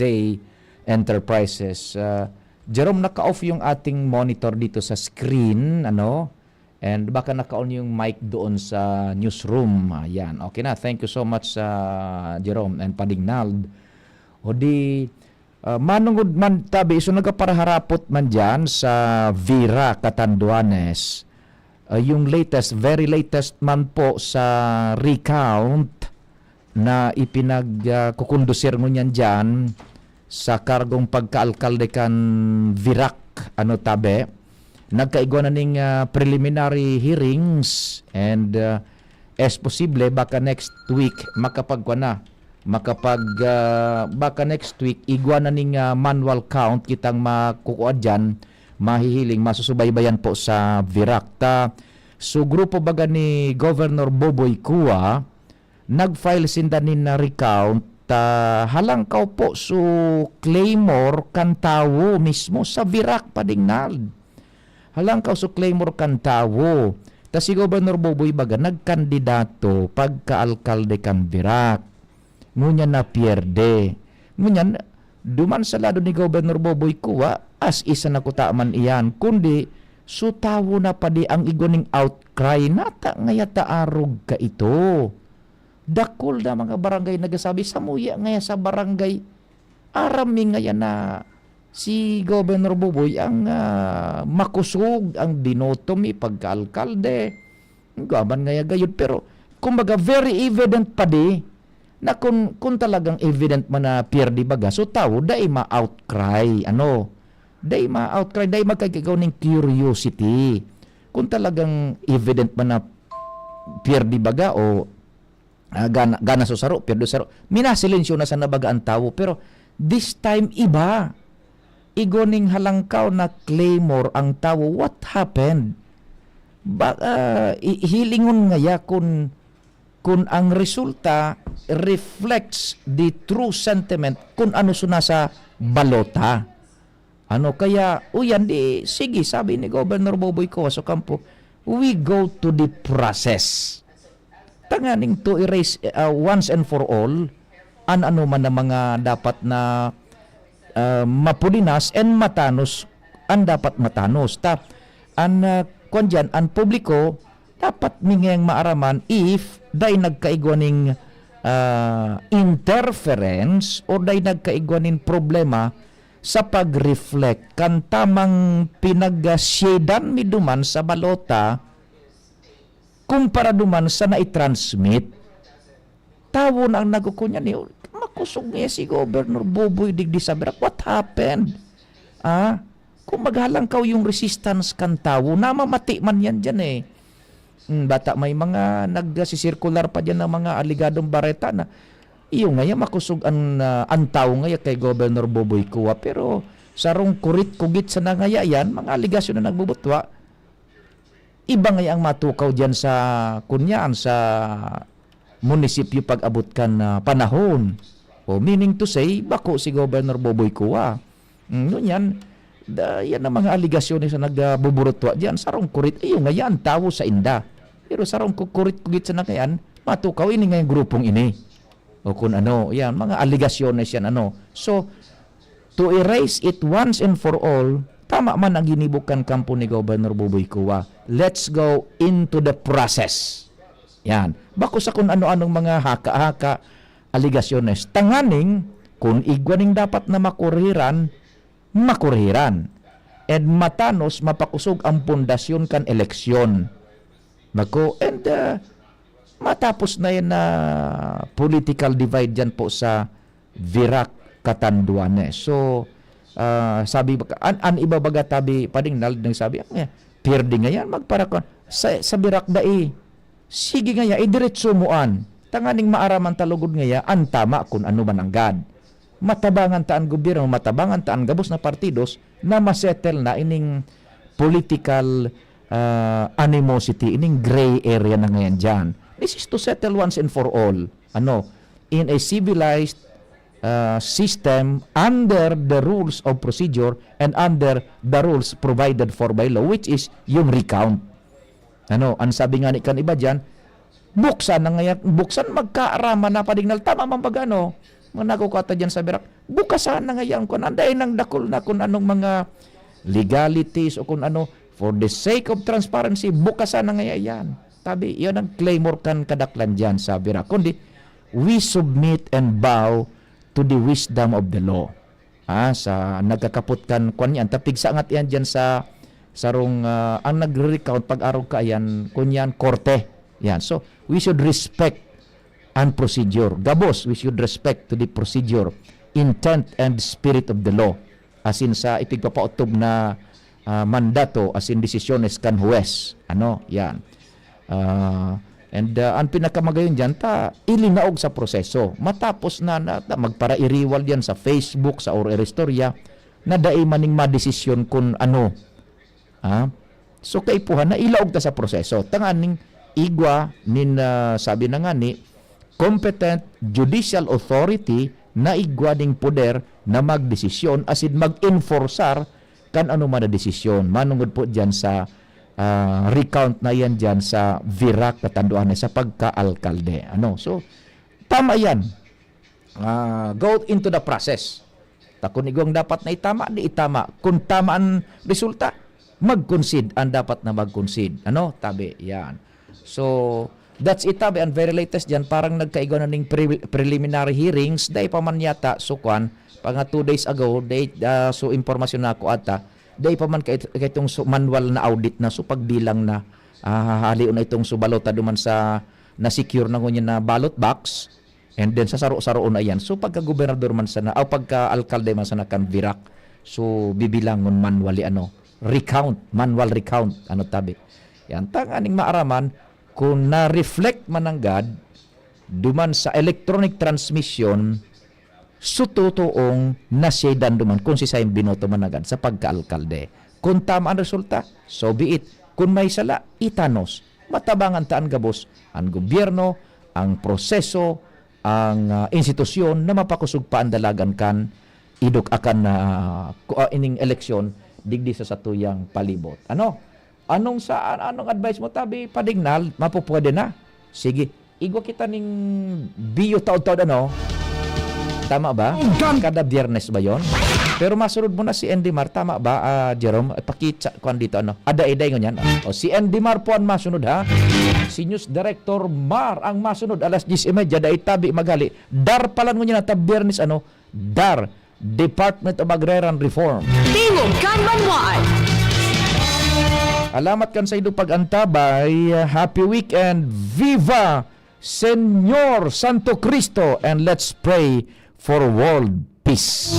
Enterprises. Ah, Jerome, naka-off yung ating monitor dito sa screen, ano? And baka naka-on yung mic doon sa newsroom. Ayan. Okay na. Thank you so much, ah, Jerome and Pading Nald. O di, ah, manungod man tabi, so nagaparaharapot man dyan sa Vira, Catanduanes. Ah, yung latest, very latest man po sa recount na ipinag, ah, kukundusir ngunyan dyan sa kargong pagkaalkalde kan Virac, ano tabi. Nagkaigwa na ning, ah, preliminary hearings and, ah, es posible baka next week makapagkwa na, makapag, ah, baka next week igwa na ning, ah, manual count kitang makukuha dyan, mahihiling, masusubaybayan po sa Virac. Ta, So, grupo baga ni Governor Boboy Cua, nag-file sinda nin recount ta halangkaw po so claymore kan tawo mismo sa Virac, Padingnal. Halangkaw so claymore kan tawo. Ta si Governor Boboy baga nagkandidato pagka-alkalde kan Virac. Ngunyan napierde. Ngunyan, duman sa lado ni Governor Boboy Cua, as isa na kuta man iyan, kundi so tawo na padi ang igwa ning outcry, nata ngaya ta arog ka ito. Dakul na mga barangay nagsasabi, samuya ngaya sa barangay, aram mi ngaya na si Governor Boboy ang, ah, makosog, ang dinoto mi pagka-alkalde. Igwa man ngaya gayod, pero kumbaga very evident padi na kun, kun talagang evident man na pierde baga, so tawo dai ma-outcry, ano, dai ma-outcry, dai magkakaigwa ning curiosity. Kun talagang evident man na pierde baga o, ah, gana, gana so saro, pierde saro, minasilensyo na sana baga ang tawo. Pero this time, iba. Igwa ning halangkaw na claymore ang tawo. What happened? Ba, ah, i-, hilingon ngaya kun, kun ang resulta reflects the true sentiment kun ano so nasa balota. Ano kaya, o yan, di, sige, sabi ni Governor Boboy Cua sa kampo, "We go to the process." Tanganing to erase, ah, once and for all, an ano man na mga dapat na, ah, mapulinas and matanos, an dapat matanos. Ta, an, ah, kwan diyan, an publiko, dapat mi ngayang maaraman if dai nagkaigwa ning, ah, interference or dai nagkaigwa nin problema sa pag-reflect kan tamang pinag-, ah, shadan mi duman sa balota kumpara duman sa nai-transmit. Tawo na ang nagkukunyan, eh, makosog niya si Governor Boboy digdi sa Virac. What happened? Ah, kung maghalangkaw yung resistance kan tawo, namamati man yan dyan, eh. Hmm, bata may mga nagsisirkular pa dyan ng mga aligadong bareta na, iyo ngaya, makosog an, ah, an tawo ngaya kay Governor Boboy Cua. Pero sarong kurit-kugit sana ngaya yan, mga aligasyon na nagbubutwa. Iba ngaya ang matukaw diyan sa, kunyaan, sa munisipyo pag-abot kan, ah, panahon. O, meaning to say, bako si Governor Boboy Cua. Mm, ngunyan, da-, yan ang mga aligasyones na nagbuburutwa diyan. Sarong kurit, iyo ngaya an tawo sa inda. Pero sarong ku-, kurit-kugit sana ngaya an matukaw, ini ngayang grupong ini. O kun ano, yan, mga aligasyones yan, ano. So, to erase it once and for all, tama man ang ginibo kan kampo ni Governor Boboy Cua. Let's go into the process. Yan. Bako sa kun ano-anong mga haka-haka, aligasyones. Tanganing, kun igwa ning dapat na makorhiran, makorhiran. And matanos, mapakosog ang pundasyon kan eleksyon. Bako, and, ah, matapos na yan na political divide dyan po sa Virac, Catanduanes. So, ah, sabi ba, an, an iba baga tabi, Padingnal, nagsabi, "Ah, pierde ngayan, magparakuan." Sa, sa Virac, dai. Sige ngaya, idiretso mo an. Tanganing maaraman ta lugod ngaya, an tama kun ano man nanggad. Matabangan ta an gobyerno, matabangan ta an gabos na partidos na masettle na ining political, ah, animosity, ining gray area na ngayon dyan. This is to settle once and for all. Ano, in a civilized, ah, system under the rules of procedure and under the rules provided for by law, which is yung recount. Ano, ang sabi nga ni kan iba diyan, buksan na ngaya, buksan magkaaraman na Padingnal, tama man baga, no? Mga nagkukata diyan sa Virac, bukasan na ngaya ang kuwan, anday nang dakul na kung anong mga legalities o kung ano, for the sake of transparency, bukasan na ngaya yan. Tabi, yan ang claymore kan kadaklan diyan sa Virac. Kundi, we submit and bow to the wisdom of the law. Ah, sa nagkakapot kan kwan yan, tapigsa ngat yan dyan sa sarong, ah, ang nagre-recount pag-arog kaiyan, kunyan, korte. Yan. So, we should respect an procedure. Gabos, we should respect to the procedure, intent, and spirit of the law. Asin sa ipigpapaotob na, ah, mandato, asin desisyones kan huwes. Ano? Yan. Ah, and, ah, ang pinakamagayon diyan, ta ilinaog sa proseso. Matapos na, na, na magparairiwal diyan sa Facebook, sa or-, istorya, na dai maning madesisyon kun ano. Ah? So, kaipuhan na ilaog ta sa proseso. Tanganing igwa nin, ah, sabi na nga ni, competent judicial authority na igwa ning poder na magdesisyon asin mag-enforsar kan anoman na desisyon. Manungod po diyan sa, ah, recount na yan diyan sa Virac, katanduan na sa pagkaalkalde. Ano? So, tama yan. Ah, go into the process. Ta kun igwang dapat na itama, di itama. Kun tama an resulta, mag-concede an dapat na mag-concede. Ano? Tabi, yan. So, that's it, tabi. Ang very latest dyan, parang nagkaigwa na ning pre- preliminary hearings, dai pa man yata, so kwan, pa nga two days ago, dai, ah, so impormasyon na ako ata, dai pa man kay, kay itong so, manual na audit na, so pagbilang na, ah, hahalion na itong so balota duman sa na-secure na ngunyan na ballot box, and then sa saro-saro na iyan. So pagka-gobernador man sana, o pagka-alkalde man sana kan Virac, so bibilangon manually, ano, recount, manual recount, ano tabi. Yan, tanganing maaraman kung na-reflect man nanggad duman sa electronic transmission, so totoong nasyedan duman kung si Sayon binoto man nanggad sa pagka-alkalde. Kung tama ang resulta, so be it. Kung may sala, itanos. Matabangan ta an gabos, ang gobyerno, ang proseso, ang, ah, institusyon na mapakosog pa an dalagan kan idok akan na, ku- ah, ining eleksyon digdi sa satuyang palibot. Ano? Anong sa anong advice mo, tabi, Padignal? Mapupwede na? Sige. Igwa kita ning biyo taod-taod, ano? Tama ba? Kada Biyernes ba yon? Pero masunod mo na si Andy Mar, tama ba, ah, Jerome? Pakitsa ko dito, ano? Ada-eday ngunyan. O, si Andy Mar po ang masunod, ha? Si News Director Mar ang masunod, alas diyes y media, dai tabi maghali. Dar palan ngunyan ta Biyernes, ano? Dar, Department of Agrarian Reform. Tingog kan Banwaan. Alamat kan saindo pag-antabay. Happy weekend. Viva Señor Santo Cristo, and let's pray for world peace.